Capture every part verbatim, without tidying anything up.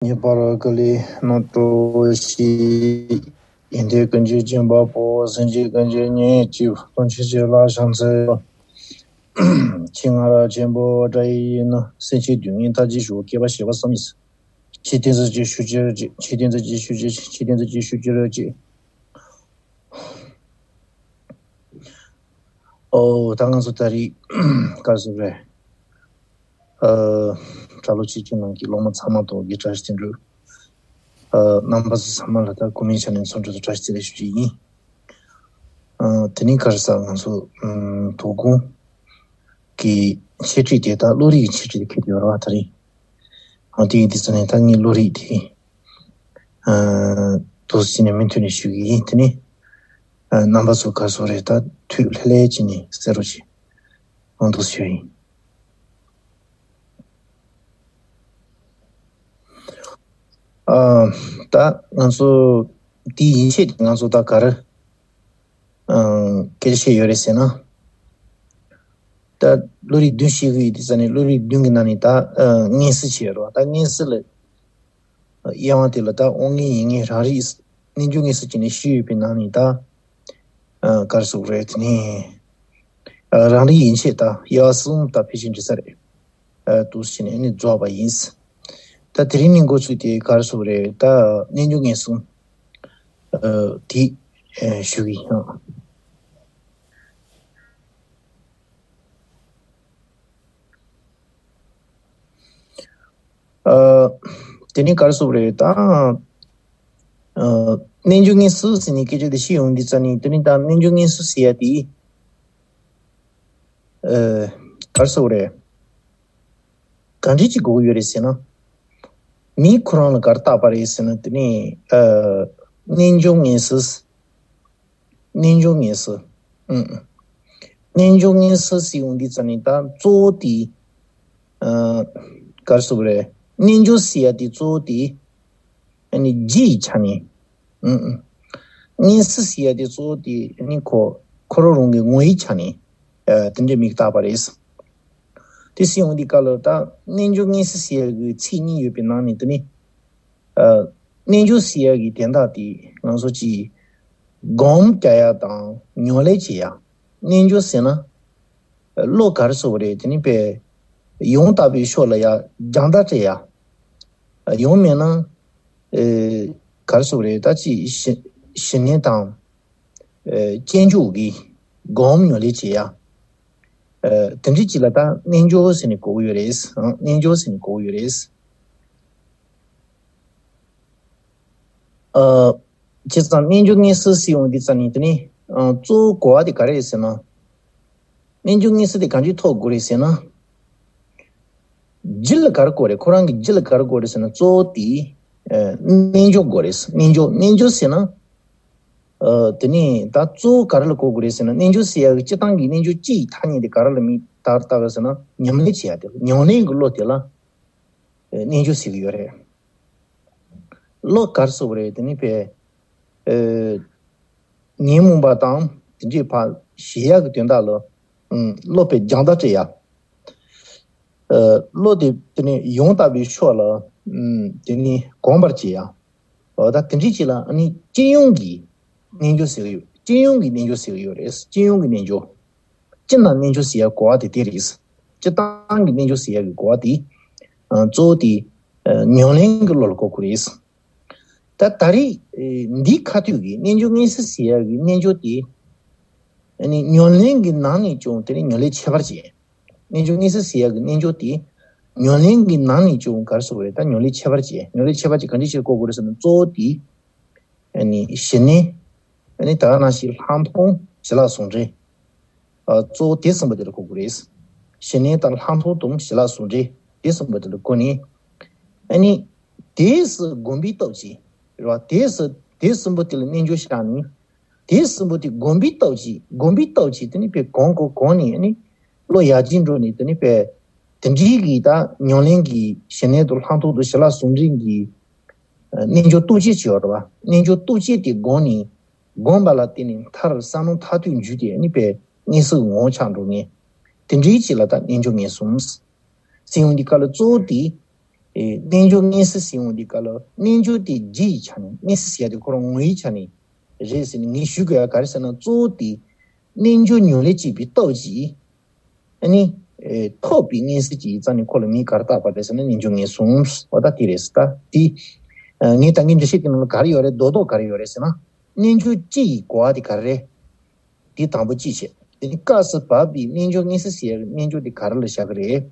ངེས་པར་དགའ་ལས་རྣམ་གྲོལ་ཞིག་ཡོན་ཏན་ཀུན་གྱི་སྦྱིན་པ་པོ། སེམས་ཅན་ཀུན་གྱི་གཉེན་གཅིག་སྟོང་ཆེན་གྱི་ལྷ་བྱང་ཚེ། ཆེས་སྔ་རབས་ཆེན་པོ་སྒྲ་ཡི་ཡིན་ནོ། སེམས་ཅན་སྡུག་བསྔལ་མཐའ་ཅི་ཞུ། བསྐལ་པ་བྱེ་བ་གསུམ་ཡིན། ཆོས་སྟོན་ཚུལ་གྱི་ཞུ་ཅི་ར་ཅི། ཆོས་སྟོན་ཚུལ་གྱི་ཞུ་ཅི་ར་ཅི། ཆོས་སྟོན་ཚུལ་གྱི་ཞུ་ཅི་ར་ཅི། ཨོ། ད་ང་ཚོ་ད་རེས་ག་རེ་ཟེར་རེད། ཨ། གྲྭ་ལོ་ཆེ་ཆུང་རྣམས་ཀྱི་སློབ་མ་ཚང་མ་དང་གི་བཀྲ་ཤིས་བདེ་ལེགས། ཨ། རྣམ་པ་ཚོ་ཚང་མ་ལ་ད་གོང་མའི་ཆ་ནས་འཚམས་འདྲི་དང་བཀྲ་ཤིས་བདེ་ལེགས་ཞུ་རྒྱུ་ཡིན། ཨ། དེ་ནས་ག་རེ་ཟེར། ང་ཚོ་ཨམ་དོ་དགོང་གི་འཆད་ཁྲིད་དེ་ད་བློ་རིག་གི་འཆད་ཁྲིད་དེ་འཁེལ་ཡོད་རེད་བ། ད་རེས། ཨ། དེ་ཡིན་དུས་ཙ་ནས་ད་ངས་བློ་རིག་དེ། ཨ། འདུག་སེ་བྱས་ནས་མུ་མཐུད་ནས་ཞུ་གི་ཡིན། དེ་ནས། ཨ། རྣམ་པ་ཚོ་ག་རེ་ཟེར་རེད། ད་ཐུགས་ལྷོད་ལྷོད་བྱས་ནས་གསན་རོགས་བྱེད། ཨ། འདུག་སེ་ཞུ་ཡིན། ཨ། ད་ང་ཚོ་དེའི་ཡན་ཆད་དེ་ང་ཚོ་ད་ག་རེ། ཨ། སྐད་ཆ་བཤད་ཡོད་རེད་ཟེར་ན། ད་བློ་རིག་བདུན་བཤད་གི་ཡོད་དུས་ཙ་ནས། བློ་རིག་བདུན་གྱི་ནང་ནས་ད་ཨ་མངོན་གསལ་བྱས་ཡོད་རེད་བ། ད་མངོན་གསལ་ལ། དབྱེ་བ་དེ་ལ་ད་དབང་མངོན་ཡིན་མངོན་རང་རིག་རྣལ་འབྱོར་མངོན་གསལ་བྱས་ནས་བཤད་ཡོད་པའི་ནང་ནས་ད། ཨ། ག་རེ་ཟེར་དགོས་རེད། དེ་ནས། ཨ། རང་རིག་ཡན་ཆད་ད་དབྱེ་བ་གསུམ་ད་ཕལ་ཆེར་འགྲིག་ས་རེད། ཨ། འདུག་སེ་བྱས་ནས་ནི་རྫོགས་པ་ཡིན། ད་དེ་རིང་ནི་འགོ་ཚུགས་དེ་ག་རེ་ཟེར་དགོས་རེད། ད་རྣལ་འབྱོར་མངོན་སུམ། ཨ། དེ། ཨ། ཞུ་གི་ཡིན། ཨ། དེ་ནས་ག་རེ་ཟེར་དགོས་རེད། ད། ཨ། རྣལ་འབྱོར་མངོན་སུམ་ཟེར་ནས་སྐད་ཆ་དེ་བཤད་ཡོང་དུས་ཙ་ནས། དེ་ནས་ད་རྣལ་འབྱོར་མངོན་སུམ་ཟེར་ཡ་དེ། ཨ། ག་རེ་ཟེར་དགོས་རེད། ག་འདྲ་ཅིག་དགོས་ཀྱི་ཡོད་རེད་ཟེར་ན། མི་ཁོ་རང་ལ་ག་རེ་བཏགས་པ་རེད་ཟེར་ན། དེ་ནས། ཨ། རྣལ་འབྱོར་མངོན་སུམ། རྣལ་འབྱོར་མངོན་སུམ། ཨུམ། རྣལ་འབྱོར་མངོན་སུམ་ཟེར་ཡོང་དུས་ཙ་ནས་ད་གཙོ་བོ་དེ། ཨ། ག་རེ་ཟེར་དགོས་རེད། རྣལ་འབྱོར་ཟེར་ཡ་དེ་གཙོ་བོ་དེ། ཨ་ནི་རྒྱུ་ཡི་ཆ་ནས། ཨུམ། ཨུམ། མངོན་སུམ་ཟེར་ཡ་དེ་གཙོ་བོ་དེ་ཨ་ནི་ཁོ་ཁོ་རང་རང་གི་ངོ་བོའི་ཆ་ནས། ཨ། དེ་འདྲའི་མིང་བཏགས་པ་རེད། དེ་ཟེར་ཡོང་དུས་སྐབས་ལ་ད་རྣལ་འབྱོར་མངོན་སུམ་ཟེར་ཡ་གི་ཚིག་གཉིས་ཡོད་པའི་ནང་ནས། དེ་ནི། ཨ། རྣལ་འབྱོར་ཟེར་ཡ་གི་དོན་དག་དེ་ང་ཚོ་ཅིག་སྒོམ་རྒྱག་ཡ་དང་ཉམས་ལེན་བྱེད་ཡ། རྣལ་འབྱོར་ཟེར་ན། ཨ། བློ་ག་རེ་ཟེར་དགོས་རེད། དེ་ནི་པས་ཡང་དག་པའི་ཕྱོགས་ལ་ཡ་སྦྱང་བརྡར་སྤྲད་ཡ། ཨ། ཡང་མིན་ན། ཨེ། ག་རེ་ཟེར་དགོས་རེད། ད་ཅིག་ཞི་ཞི་གནས་དང་། ཨེ། བྱང་ཆུབ་ཀྱི་སྒོམ་ཉམས་ལེན་བྱེད་ཡ། ཨེ། དེ་འདྲ་ཅིག་ལ་ད་རྣལ་འབྱོར་ཟེར་ནས་གོ་གི་ཡོད་རེད། ཨང་། རྣལ་འབྱོར་ཟེར་ནས་གོ་གི་ཡོད་རེད། ཨ། བྱས་ཙང་རྣལ་འབྱོར་མངོན་སུམ་ཟེར་ཡོང་དུས་ཙ་ནས། དེ་ནི། ཨ། གཙོ་བོ་གོ་བ་དེ་ག་རེ་རེད་ཟེར་ན། རྣལ་འབྱོར་མངོན་སུམ་དེ་གང་ཅིའི་ཐོག་དགོས་རེད་ཟེར་ན། རྒྱུད་ལ་ག་རེ་དགོས་རེད། ཁོ་རང་གི་རྒྱུད་ལ་ག་རེ་དགོས་རེད་ཟེར་ན། གཙོ་བོ་དེ། ཨ། རྣལ་འབྱོར་དགོས་རེད། རྣལ་འབྱོར། རྣལ་འབྱོར་ཟེར་ན། ཨ། དེ་ནས་ད་གཙོ་བོ་ག་རེ་ལ་གོ་དགོས་རེད་ཟེར་ན། རྣལ་འབྱོར་ཟེར་ཡ་གི་སྤྱིར་བཏང་གི་རྣལ་འབྱོར་སྤྱི་ཡི་ཐ་སྙད་དེ་ག་རེ་ལ་མིང་བཏགས་བཏགས་ཟེར་ན། ཉམས་ལེན་བྱེད་ཡ་དེ། ཉམས་ལེན་གྱི་བློ་དེ་ལ། ཨ། རྣལ་འབྱོར་ཟེར་གྱི་ཡོད་རེད། བློ་ག་རེ་ཟེར་དགོས་རེད། དེ་ནི་པས། ཨ། ཉོན་མོངས་པ་དང་དེ་འདྲའི་ཕར་ཞི་ཡ་གི་དོན་དག་ལ། ཨུམ། བློ་པས་སྦྱང་བརྡར་སྤྲད་ཡ། ཨ། བློ་དེ་དེ་ནི་ཡང་དག་པའི་ཕྱོགས་ལ། ཨུམ། དེ་ནི་གོམས་པར་བྱེད་ཡ། འོ། ད་དེ་འདྲའི་ཅིག་ལ་ཨ་ནི་སྤྱི་ཡོངས་ཀྱི་རྣལ་འབྱོར་ཟེར་གྱི་ཡོད། སྤྱི་ཡོངས་ཀྱི་རྣལ་འབྱོར་ཟེར་གྱི་ཡོད་རེད། སྤྱི་ཡོངས་ཀྱི་རྣལ་འབྱོར། སྤྱིར་ན་རྣལ་འབྱོར་ཟེར་ཡ་གོ་བ་དེ་དེ་རེད། སྤྱིར་བཏང་གི་རྣལ་འབྱོར་ཟེར་ཡ་གི་གོ་བ་དེ། ཨ། གཙོ་བོ་དེ། ཨ། ཉམས་ལེན་གྱི་བློ་ལ་གོ་དགོས་རེད། ད་ད་རེས། ཨེ། འདིའི་ཁ་ཐུག་གི་རྣལ་འབྱོར་མངོན་སུམ་ཟེར་ཡ་གི་རྣལ་འབྱོར་དེ། ཨ་ནི་ཉམས་ལེན་གྱི་ནང་ནས་ཀྱང་དེ་ནི་ཉམས་ལེན་ཁྱད་པར་ཅན། རྣལ་འབྱོར་མངོན་སུམ་ཟེར་ཡ་གི་རྣལ་འབྱོར་དེ། ཉམས་ལེན་གྱི་ནང་ནས་ཀྱང་ག་རེ་ཟེར་དགོས་རེད། ད་ཉམས་ལེན་ཁྱད་པར་ཅན། ཉམས་ལེན་ཁྱད་པར་ཅན་གང་ཅིའི་ཕྱིར་གོ་དགོས་རེད་ཟེར་ན། གཙོ་བོ་དེ། ཨ་ནི་ཞི་གནས། ཨ་ནི་ད་ག་ནང་བཞིན་ལྷག་མཐོང་བྱིན་རླབས་ཟུང་འབྲེལ། ཨ། གཙོ་བོ་དེ་གསུམ་པོ་དེ་ལ་གོ་དགོས་རེད། ཞི་གནས་དང་ལྷག་མཐོང་དང་བྱིན་རླབས་ཟུང་འབྲེལ་དེ་གསུམ་པོ་དེ་ལ་གོ་ནས། ཨ་ནི་དེས་སུ་སྒོམ་པའི་སྟོབས་ཀྱིས། རེད་བ། དེས་སུ་དེ་གསུམ་པོ་དེ་ལ་རྣལ་འབྱོར་བཞག་ནས། དེ་གསུམ་པོ་དེ་སྒོམ་པའི་སྟོབས་ཀྱིས། སྒོམ་པའི་སྟོབས་ཀྱིས་དེ་ནི་པས་གོམས་གོམས་གོམས་ནས། ཨ་ནི་བློ་ཡར་རྒྱས་འགྲོ་ནས། དེ་ནི་པས་དེ་འདྲའི་གི་ད་ཉམས་ལེན་གྱི་ཞི་གནས་དང་ལྷག་མཐོང་དང་བྱིན་རླབས་ཟུང་འབྲེལ་གྱི། ཨ། རྣལ་འབྱོར་སྟོབས་ཆེན་ཅིག་ཡོད་རེད་བ། རྣལ་འབྱོར་སྟོབས་ཆེན་དེ་བསྒོམས་ནས། བསྒོམས་པ་ལ་བརྟེན་ནས་མཐར་བསམ་མནོ་མཐར་ཐུག་འཇུག་སྟེ། ཨ་ནི་པས་མངོན་སུམ་གྱི་ངོ་བོ་ཆགས་འགྲོ་མཁན། དེ་འདྲའི་ཅིག་ལ་ད་རྣལ་འབྱོར་མངོན་སུམ་ཟེར་ཡོང་དུས་སྐབས་ལ། གཙོ་བོ་དེ། ཨེ་རྣལ་འབྱོར་མངོན་གསལ་ཟེར་ཡོང་དུས་སྐབས་ལ་རྣལ་འབྱོར་དེ་རྒྱུ་ཡི་ཆ་ནས། མངོན་གསལ་ཟེར་ཡ་དེ་ཁོ་རང་ངོ་བོའི་ཆ་ནས་རེད་ཟེར་ནས་ངས་ཞུ་དགོས་ཡ་ག་རེ་ཟེར་ན། གཙོ་བོ་དེ་རྣལ་འབྱོར་ཉམས་ལེན་བྱེད་པའི་སྟོབས་ཀྱིས། ཨ་ནི། ཨེ་ཐོབ་པའི་མངོན་གསལ་གྱི་ཡིག་རྩ་ནས་ཁོ་ལ་མིང་ག་རེ་བཏགས་པ་རེད་ཟེར་ན། རྣལ་འབྱོར་མངོན་སུམ། འོ་ད་དེ་རེད་ཟེར། ད་དེ། ཨ་ངས་ད་གིན་འགྲེལ་བཤད་དེ་ནང་ལ་ག་རེ་ཡོད་རེད། རྡོག་རྡོག་ག་རེ་ཡོད་རེད་ཟེར་ན། རྣལ་འབྱོར་སྤྱི་ཡི་གོ་བ་དེ་ག་རེ་རེད། དེ་དང་པོ་གཅིག་བྱས། དེ་ནི་སྐབས་སུ་བབས་པའི་རྣལ་འབྱོར་མངོན་གསལ་ཟེར་ཡག་གི་རྣལ་འབྱོར་དེ་ག་རེ་ལ་བཞག་གི་རེད།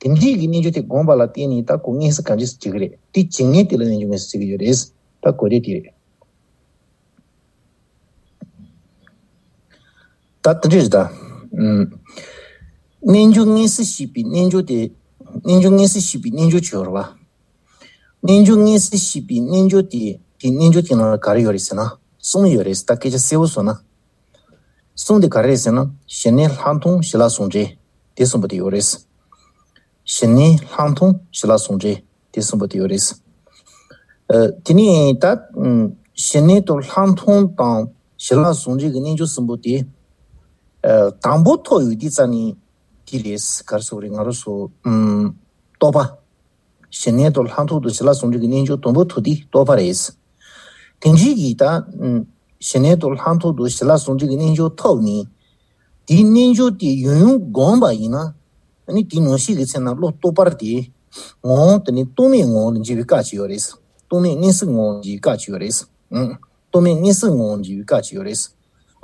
དེ་འདྲའི་གི་རྣལ་འབྱོར་དེ་བསྒོམས་པ་ལ་བརྟེན་ནས་ད་ཁོ་མངོན་གསལ་གང་ཅི་བྱེད་ཀྱི་རེད། དེ་བྱེད་མཁན་དེ་ལ་རྣལ་འབྱོར་མངོན་གསལ་ཟེར་གྱི་ཡོད་རེད། ད་གོ་དེ་དེ་རེད། ད་དེ་འདྲ་རེད་ད། ཨུམ། རྣལ་འབྱོར་མངོན་གསལ་ཞེས་པའི་རྣལ་འབྱོར་དེ། རྣལ་འབྱོར་མངོན་གསལ་ཞེས་པའི་རྣལ་འབྱོར་ཅིག་ཡོད་རེད་པ། རྣལ་འབྱོར་མངོན་གསལ་ཞེས་པའི་རྣལ་འབྱོར་དེ། དེ་རྣལ་འབྱོར་དེ་ནང་ལ་ག་རེ་ཡོད་རེད་ཟེར་ན། གསུམ་ཡོད་རེད། ད་སྐད་ཆ་གསལ་པོ་བཟོ་ན། གསུམ་དེ་ག་རེ་རེད་ཟེར་ན། ཞི་གནས་ལྷག་མཐོང་ཞི་ལྷག་ཟུང་འབྲེལ། དེ་གསུམ་པོ་དེ་ཡོད་རེད། ཞི་གནས་ལྷག་མཐོང་ཞི་ལྷག་ཟུང་འབྲེལ། དེ་གསུམ་པོ་དེ་ཡོད་རེད། ཨ་དེ་ནས་ད། ཨུམ། ཞི་གནས་དང་ལྷག་མཐོང་དང་ཞི་ལྷག་ཟུང་འབྲེལ་གྱི་རྣལ་འབྱོར་གསུམ་པོ་དེ། ཨ་དང་པོ་ཐོབ་ཡོད་དུས་ཙ་ནས་དེ་རེད། ག་རེ་ཟེར་དགོས་རེད། ང་རང་ཚོ། ཨུམ། རྟོགས་པ། ཞི་གནས་དང་ལྷག་མཐོང་དང་ཞི་ལྷག་ཟུང་འབྲེལ་གྱི་རྣལ་འབྱོར་དང་པོ་ཐོབ་དེ་རྟོགས་པ་རེད། དེ་འདྲའི་གི་ད། ཨུམ། ཞི་གནས་དང་ལྷག་མཐོང་དང་ཞི་ལྷག་ཟུང་འབྲེལ་གྱི་རྣལ་འབྱོར་ཐོབ་ནས། དེའི་རྣལ་འབྱོར་དེ་ཡང་ཡང་བསྒོམས་པ་ཡིན་ན། ཨ་ནི་དེའི་ནང་བཞིན་གྱི་ཚེ་ན་བློ་རྟོག་པར་དེ། ངོ་བོ་དེ་ནི་རྟོག་མེད་ངོ་བོ་ལ་འཇུག་པའི་སྐབས་ཅིག་ཡོད་རེད། རྟོག་མེད་མངོན་གསལ་ངོ་བོ་ལ་འཇུག་པའི་སྐབས་ཅིག་ཡོད་རེད། ཨུམ། རྟོག་མེད་མངོན་གསལ་ངོ་བོ་ལ་འཇུག་པའི་སྐབས་ཅིག་ཡོད་རེད།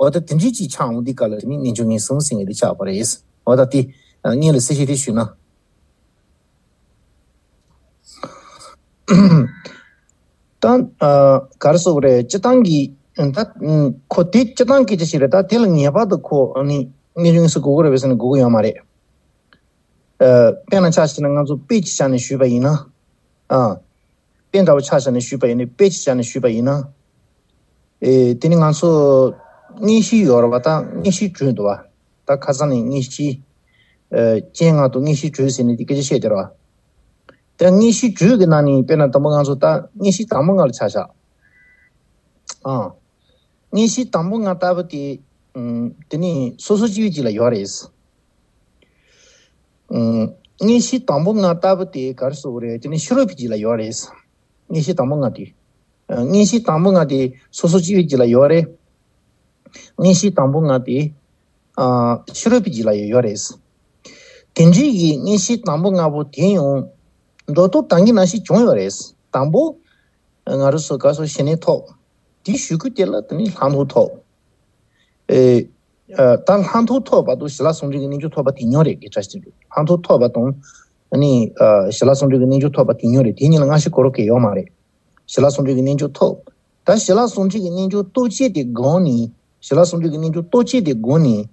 འོ་ད་དེ་འདྲའི་ཅིག་ཆགས་འོང་དུས་སྐབས་ལ་དེ་ནི་རྣལ་འབྱོར་མངོན་སུམ་ཟེར་མཁན་དེ་ཆགས་པ་རེད། འོ་ད་དེ། ཨ་སྔོན་ལ་གསལ་བཤད་དེ་ཞུས་ན། ད་ཨ་ག་རེ་ཟེར་དགོས་རེད། སྤྱིར་བཏང་གི། ད་ཁོ་དེ་སྤྱིར་བཏང་སྐད་ཆ་ཞིག་རེད། ད་དེ་ལ་ངེས་པར་དུ་ཁོ་ཨ་ནི་རྣལ་འབྱོར་མངོན་སུམ་དགོས་ཀྱི་རེད་པས་ཟེར་ན་དགོས་ཀྱི་ཡོད་མ་རེད། ཨ་དཔེར་ན་ཆ་བཞག་ན་ང་ཚོ་དཔེ་ཅིག་བཞག་ནས་ཞུས་པ་ཡིན་ན། ཨ་དཔེ་འདྲ་བོ་ཆ་བཞག་ནས་ཞུས་པ་ཡིན་ན། དཔེ་ཅིག་བཞག་ནས་ཞུས་པ་ཡིན་ན། ཨེ་དེ་ནི་ང་ཚོ་མངོན་ཤེས་ཡོད་རེད་པ། ད་མངོན་ཤེས་དྲུག་འདུག་པ། ད་ཁ་སང་ནས་མངོན་ཤེས། ཨེ་སྤྱན་ལྔ་དང་མངོན་ཤེས་དྲུག་ཟེར་ནས་དེ་སྐད་ཆ་བཤད་དེ་རེད་པ། ད་མངོན་ཤེས་དྲུག་གི་ནང་ནས་དཔེར་ན་དང་པོ་ང་ཚོ་ད་མངོན་ཤེས་དང་པོ་ལྔ་ལ་ཆ་བཞག། ཨ། མངོན་ཤེས་དང་པོ་ལྔ་ལྟ་བུ་དེ། ཨུམ། དེ་ནི་སོ་སོ་སྐྱེ་བོའི་རྒྱུད་ལ་ཡོད་རེད། ཨུམ། མངོན་ཤེས་དང་པོ་ལྔ་ལྟ་བུ་དེ་ག་རེ་ཟེར་དགོས་རེད། དེ་ནི་ཕྱི་རོལ་པའི་རྒྱུད་ལ་ཡོད་རེད། མངོན་ཤེས་དང་པོ་ལྔ་དེ། ཨ་མངོན་ཤེས་དང་པོ་ལྔ་དེ་སོ་སོ་སྐྱེ་བོའི་རྒྱུད་ལ་ཡོད་རེད། མངོན་ཤེས་དང་པོ་ལྔ་དེ། ཨ་ཕྱི་རོལ་པའི་རྒྱུད་ལ་ཡོད་རེད། དེ་འདྲའི་གི་མངོན་ཤེས་དང་པོ་ལྔ་པོ་དེ་ཡང་འགྲོ་ལྡོག་ད་གིན་ནང་བཞིན་བྱུང་ཡོད་རེད། དང་པོ། ང་རང་ཚོ་ག་སོ་ཞི་གནས་ཐོབ། དེའི་གཞུག་གུ་དེ་ལ་དེ་ནི་ལྷག་མཐོང་ཐོབ། ཨེ། ཨ་ད་ལྷག་མཐོང་ཐོབ་པ་དང་ཞི་ལྷག་ཟུང་འབྲེལ་གྱི་རྣལ་འབྱོར་ཐོབ་པ་དེ་ཉུང་རེད། དེ་འདྲ་ཞིག་འདུག་ལྷག་མཐོང་ཐོབ་པ་དང་། ཨ་ནི་ཨ་ཞི་ལྷག་ཟུང་འབྲེལ་གྱི་རྣལ་འབྱོར་ཐོབ་པ་དེ་ཉུང་རེད། དེ་གཉིས་ལ་སྔ་ཕྱི་གོ་རོ་གས་ཡོད་མ་རེད། ཞི་ལྷག་ཟུང་འབྲེལ་གྱི་རྣལ་འབྱོར་ཐོབ། ད་ཞི་ལྷག་ཟུང་འབྲེལ་གྱི་རྣལ་འབྱོར་རྟོགས་བྱེད་དེ་བསྒོམས་ནས། ཞི་ལྷག་ཟུང་འབྲེལ་གྱི་རྣལ་འབྱོར་རྟོགས་བྱེད་དེ་བསྒོམས་ནས།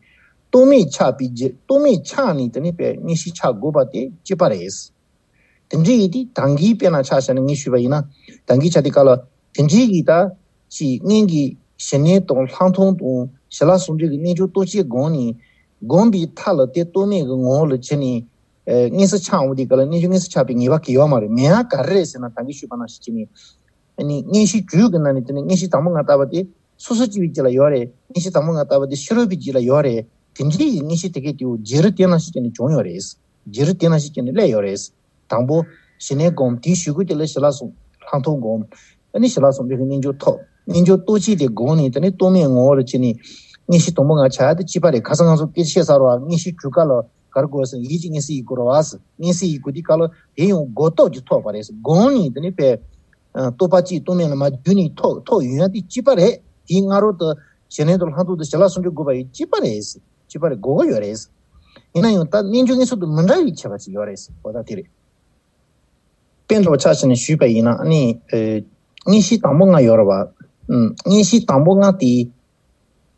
རྟོག་མེད་ཆགས་པའི་རྗེས། རྟོག་མེད་ཆགས་ནས་དེ་ནི་དཔེ་མངོན་ཤེས་ཆགས་དགོས་པ་དེ་གཅིག་པ་རེད། དེ་འདྲའི་ཡིན་དུས་ད་གིན་དཔེར་ན་ཆ་བཞག་ན་ངས་ཞུས་པ་ཡིན་ན། ད་གིན་ཆ་དེ་ག་ལ། དེ་འདྲའི་གི་ད་ཅིག་སྔོན་གྱི་ཞི་གནས་དང་ལྷག་མཐོང་དང་ཞི་ལྷག་ཟུང་འབྲེལ་གྱི་རྣལ་འབྱོར་རྟོགས་བྱེད་བསྒོམས་ནས། བསྒོམས་པའི་མཐའ་ལ་དེ་རྟོག་མེད་ཀྱི་ངོ་བོ་ལ་བྱས་ནས། ཨེ་མངོན་གསལ་ཆགས་འོང་དུས་ག་ལ་རྣལ་འབྱོར་མངོན་གསལ་ཆགས་པའི་ངེས་པ་གང་ཡང་ཡོད་མ་རེད། མེད་ཡ་ག་རེ་རེད་ཟེར་ན། ད་གིན་ཞུས་པ་ནང་བཞིན་བྱས་ནས། ཨ་ནི་མངོན་ཤེས་དྲུག་གི་ནང་ནས་དེ་ནི་མངོན་ཤེས་དང་པོ་ལྔ་ལྟ་བུ་དེ་སོ་སོ་སྐྱེ་བོའི་རྒྱུད་ལ་ཡོད་རེད། མངོན་ཤེས་དང་པོ་ལྔ་ལྟ་བུ་དེ་ཕྱི་རོལ་པའི་རྒྱུད་ལ་ཡོད་རེད། དེ་འདྲའི་ཡི་མངོན་ཤེས་དེ་གས་དེའོ་རྗེས་རིམ་དེ་ནང་བཞིན་བྱས་ནས་བྱུང་ཡོད་རེད། རྗེས་རིམ་དེ་ནང་བཞིན་བྱས་ནས་སླེབས་ཡོད་རེད། དང་པོ་ཞི་གནས་བསྒོམ། དེའི་གཞུག་གུ་དེ་ལ་ཞི་ལྷག་སོང་། ལྷག་མཐོང་བསྒོམ། ཨ་ནི་ཞི་ལྷག་ཟུང་འབྲེལ་གྱི་རྣལ་འབྱོར་ཐོབ། རྣལ་འབྱོར་རྟོགས་བྱེད་དེ་བསྒོམས་ནས་དེ་ནི་རྟོག་མེད་ངོ་བོ་ལ་བྱས་ནས། མངོན་ཤེས་དང་པོ་ལྔ་ཆགས་ཡ་དེ་གཅིག་པ་རེད། ཁ་སང་ང་ཚོ་སྐད་ཆ་བཤད་ཚར་བ། མངོན་ཤེས་དྲུག་ག་ལ་ག་རེ་དགོས་ཟེར་ན་ཡིད་ཀྱི་མངོན་གསལ་ཡིན་དགོས་རེད་བ། མངོན་གསལ་ཡིན་དགོས་དུས་ག་ལ་དེ་ཡང་གོ་རྟོགས་ཀྱིས་ཐོབ་པ་རེད། བསྒོམས་ནས་དེ་ནི་དཔེ། ཨ་རྟོག་པ་གཅིག་རྟོག་མེད་ལ་མ་གྱུར་ནས་ཐོབ་ཐོབ་ཡོང་ཡ་དེ་གཅིག་པ་རེད། དེའི་སྔ་རོལ་དུ་ཞི་གནས་དང་ལྷག་མཐོང་དང་ཞི་ལྷག་ཟུང་འབྲེལ་དགོས་པ་ཡིན་གཅིག་པ་རེད། གཅིག་པ་རེད། དགོས་ཀྱི་ཡོད་རེད། ཡིན་ན་ཡང་ད་རྣལ་འབྱོར་མངོན་སུམ་དང་མི་འདྲ་བའི་ཁྱད་པར་ཅིག་ཡོད་རེད། འོ་ད་དེ་རེད། དཔེ་འདྲ་བོ་ཆ་བཞག་ནས་ཞུས་པ་ཡིན་ན། ཨ་ནི་ཨེ་མངོན་ཤེས་དང་པོ་ལྔ་ཡོད་རེད་བ། ཨུམ། མངོན་ཤེས་དང་པོ་ལྔ་དེ་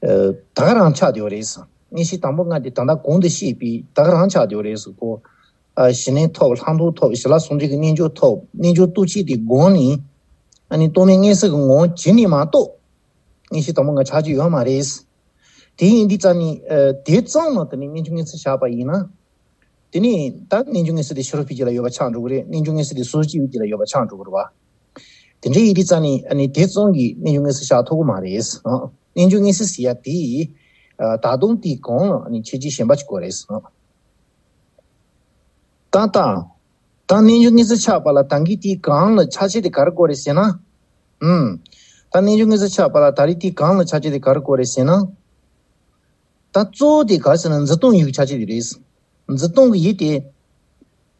ཨེ་ད་ག་རང་ཆགས་བསྡད་ཡོད་རེད། མངོན་ཤེས་དང་པོ་ལྔ་དེ་ད་ལྟ་གོང་དུ་བཤད་པའི་ད་ག་རང་ཆགས་བསྡད་ཡོད་རེད་ཟེར་གོ། ཨ་ཞི་གནས་ཐོབ། ལྷག་མཐོང་ཐོབ། ཞི་ལྷག་ཟུང་འབྲེལ་གྱི་རྣལ་འབྱོར་ཐོབ། རྣལ་འབྱོར་རྟོགས་བྱེད་དེ་བསྒོམས་ནས། ཨ་ནི་རྟོག་མེད་མངོན་གསལ་གྱི་ངོ་བོ་གྱུར་ནས་མ་གཏོགས། མངོན་ཤེས་དང་པོ་ལྔ་ཆགས་ཀྱི་ཡོད་མ་རེད། དེ་ཡིན་དུས་ཙང་ནི་ཨ་དེ་ཙམ་ལ་དེ་ནི་རྣལ་འབྱོར་མངོན་གསལ་བཞག་པ་ཡིན་ན། དེ་ནི་ད་རྣལ་འབྱོར་མངོན་གསལ་དེ་ཕྱི་རོལ་པའི་རྒྱུད་ལ་ཡོད་པ་ཆགས་འགྲོ་གི་རེད། རྣལ་འབྱོར་མངོན་གསལ་དེ་སོ་སོ་སྐྱེ་བོའི་རྒྱུད་ལ་ཡོད་པ་ཆགས་འགྲོ་གི་རེད་བ། དེ་འདྲ་ཡིན་དུས་ཙང་ནི་ཨ་ནི་དེ་ཙམ་གྱིས་རྣལ་འབྱོར་མངོན་གསལ་བཞག་ཐུབ་ཀྱི་མ་རེད། ཨ་རྣལ་འབྱོར་མངོན་གསལ་ཟེར་ཡ་དེ་ཨ་ད་དུང་དེའི་གོང་ལ་ཨ་ནི་ཁྱད་ཆོས་གཞན་པ་ཅིག་དགོས་རེད། ཨ་ད་ལྟ། ད་རྣལ་འབྱོར་མངོན་སུམ་ཆགས་པ་ལ་ད་གིན་དེའི་སྒང་ལ་ཆགས་བྱེད་དེ་ག་རེ་དགོས་རེད་ཟེར་ན། ཨུམ། ད་རྣལ་འབྱོར་མངོན་སུམ་ཆགས་པ་ལ་ད་རེས་དེའི་སྒང་ལ་ཆགས་བྱེད་དེ་ག་རེ་དགོས་རེད་ཟེར་ན། ད་གཙོ་བོ་དེ་ག་རེ་ཟེར་ན་འཛིན་སྟངས་ཡུལ་གྱི་ཆགས་བྱེད་དེ་རེད། འཛིན་སྟངས་ཀྱི་ཡུལ་དེ།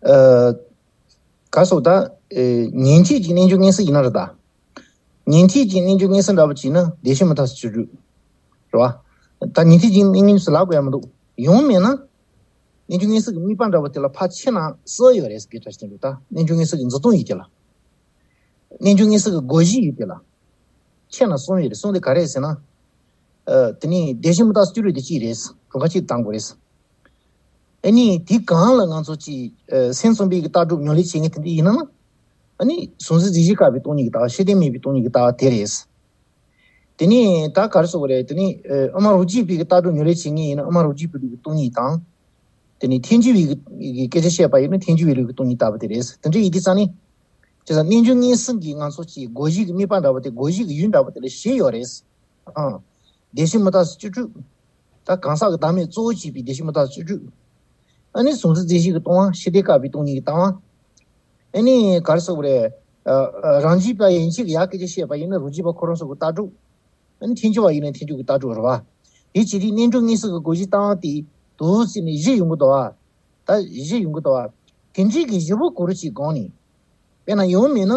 ཨ། ག་རེ་ཟེར་ད། ཨེ། ཉན་ཐོས་ཀྱི་རྣལ་འབྱོར་མངོན་སུམ་ཡིན་ན་རེད་ད། ཉན་ཐོས་ཀྱི་རྣལ་འབྱོར་མངོན་སུམ་འདྲ་བོ་ཅིག་ན་བདེན་བཞི་མུ་མཐའ་སོགས་བཅུ་དྲུག་རེད་བ། ད་ཉན་ཐོས་ཀྱི་རྣལ་འབྱོར་མངོན་སུམ་ལབ་དགོས་ཡ་མི་འདུག་ཡང་མིན་ན། རྣལ་འབྱོར་མངོན་སུམ་གྱི་དམིགས་པ་འདྲ་བོ་དེ་ལ་ཕར་ཕྱིན་ན་སྲིད་ཡོད་རེད་ཟེར་གྱི་འདྲ་ཞིག་འདུག་ད་རྣལ་འབྱོར་མངོན་སུམ་གྱི་འཛིན་སྟངས་ཡུལ་དེ་ལ། རྣལ་འབྱོར་མངོན་སུམ་གྱི་དགོས་གཞི་ཡུལ་དེ་ལ། ཕྱིན་ན་གསུམ་ཡོད་རེད། གསུམ་དེ་ག་རེ་ཟེར་ན། ཨ། དེ་ནི་བདེན་བཞི་མུ་མཐའ་སོགས་བཅུ་དྲུག་དེ་གཅིག་རེད། གྲངས་ཀ་གཅིག་བཏང་དགོས་རེད། ཨ་ནི་དེའི་སྒང་ལ་ང་ཚོ་ཅིག་ཨ། སེམས་གསུམ་པའི་གི་ལྟ་གྲུབ་ཉམས་ལེན་བྱེད་མཁན་དེ་འདྲ་ཡིན་ན། ཨ་ནི་གཟུང་འཛིན་རྫས་གཞན་བཀག་པའི་སྟོང་ཉིད་ཀྱི་ལྟ་བ། ཤེས་ལྡན་མེད་པའི་སྟོང་ཉིད་ཀྱི་ལྟ་བ་དེ་རེད། དེ་ནས་ད་ག་རེ་ཟེར་དགོས་རེད། དེ་ནས་ཨ། དབུ་མ་རྡོ་རྗེ་པའི་གི་ལྟ་གྲུབ་ཉམས་ལེན་བྱེད་མཁན་ཡིན་ན་དབུ་མ་རྡོ་རྗེ་པའི་ལུགས་ཀྱི་སྟོང་ཉིད་དང་། དེ་ནས་ཐལ་འགྱུར་བའི་གི་སྐད་ཆ་བཤད་པ་ཡིན་ན་ཐལ་འགྱུར་བའི་ལུགས་ཀྱི་སྟོང་ཉིད་ལྟ་བུ་དེ་རེད། དེ་འདྲ་ཡིན་དུས་ཙང་ནི། བྱས་ཙང་རྣལ་འབྱོར་མངོན་སུམ་གྱི་ང་ཚོ་ཅིག་དགོས་གཞི་གི་དམིགས་པ་འདྲ་བོ་དེ། དགོས་གཞི་གི་ཡུལ་འདྲ་བོ་དེ་ལ་བཞི་ཡོད་རེད། ཨང་། བདེན་བཞི་མུ་མཐའ་སོགས་བཅུ་དྲུག་ད་གང་ཟག་གི་བདག་མེད་གཙོ་བོ་བྱས་པའི་བདེན་བཞི་མུ་མཐའ་སོགས་བཅུ་དྲུག་ཨ་ནི་གཟུང་འཛིན་རྫས་གཞན་གྱི་སྟོང་པ། ཤེས་ལྡན་བཀག་པའི་སྟོང་ཉིད་ཀྱི་ལྟ་བ། ཨ་ནི་ག་རེ་ཟེར་དགོས་རེད། ཨ། ཨ། རང་རྒྱུད་པ་ཡན་ཆད་ཀྱི་ཡར་སྐད་ཆ་བཤད་པ་ཡིན་ན་རང་རྒྱུད་པ་ཁོ་རང་ཚོ་གི་ལྟ་གྲུབ། ཨ་ནི་ཐལ་འགྱུར་བ་ཡིན་ན་ཐལ་འགྱུར་གྱི་ལྟ་གྲུབ་རེད་བ། དེ་བྱེད་དུས་རྣལ་འབྱོར་མངོན་སུམ་གྱི་དགོས་གཞི་ལྟ་བ་དེ་དུས་ཚོད་ནས་བཞི་ཡོང་གི་འདུག་བ། ད་བཞི་ཡོང་གི་འདུག་བ། དེ་འདྲའི་གི་བཞི་པོ་གུ་རུ་ཅིག་སྒོམ་ནས། དཔེར་ན་ཡང་མིན་ན།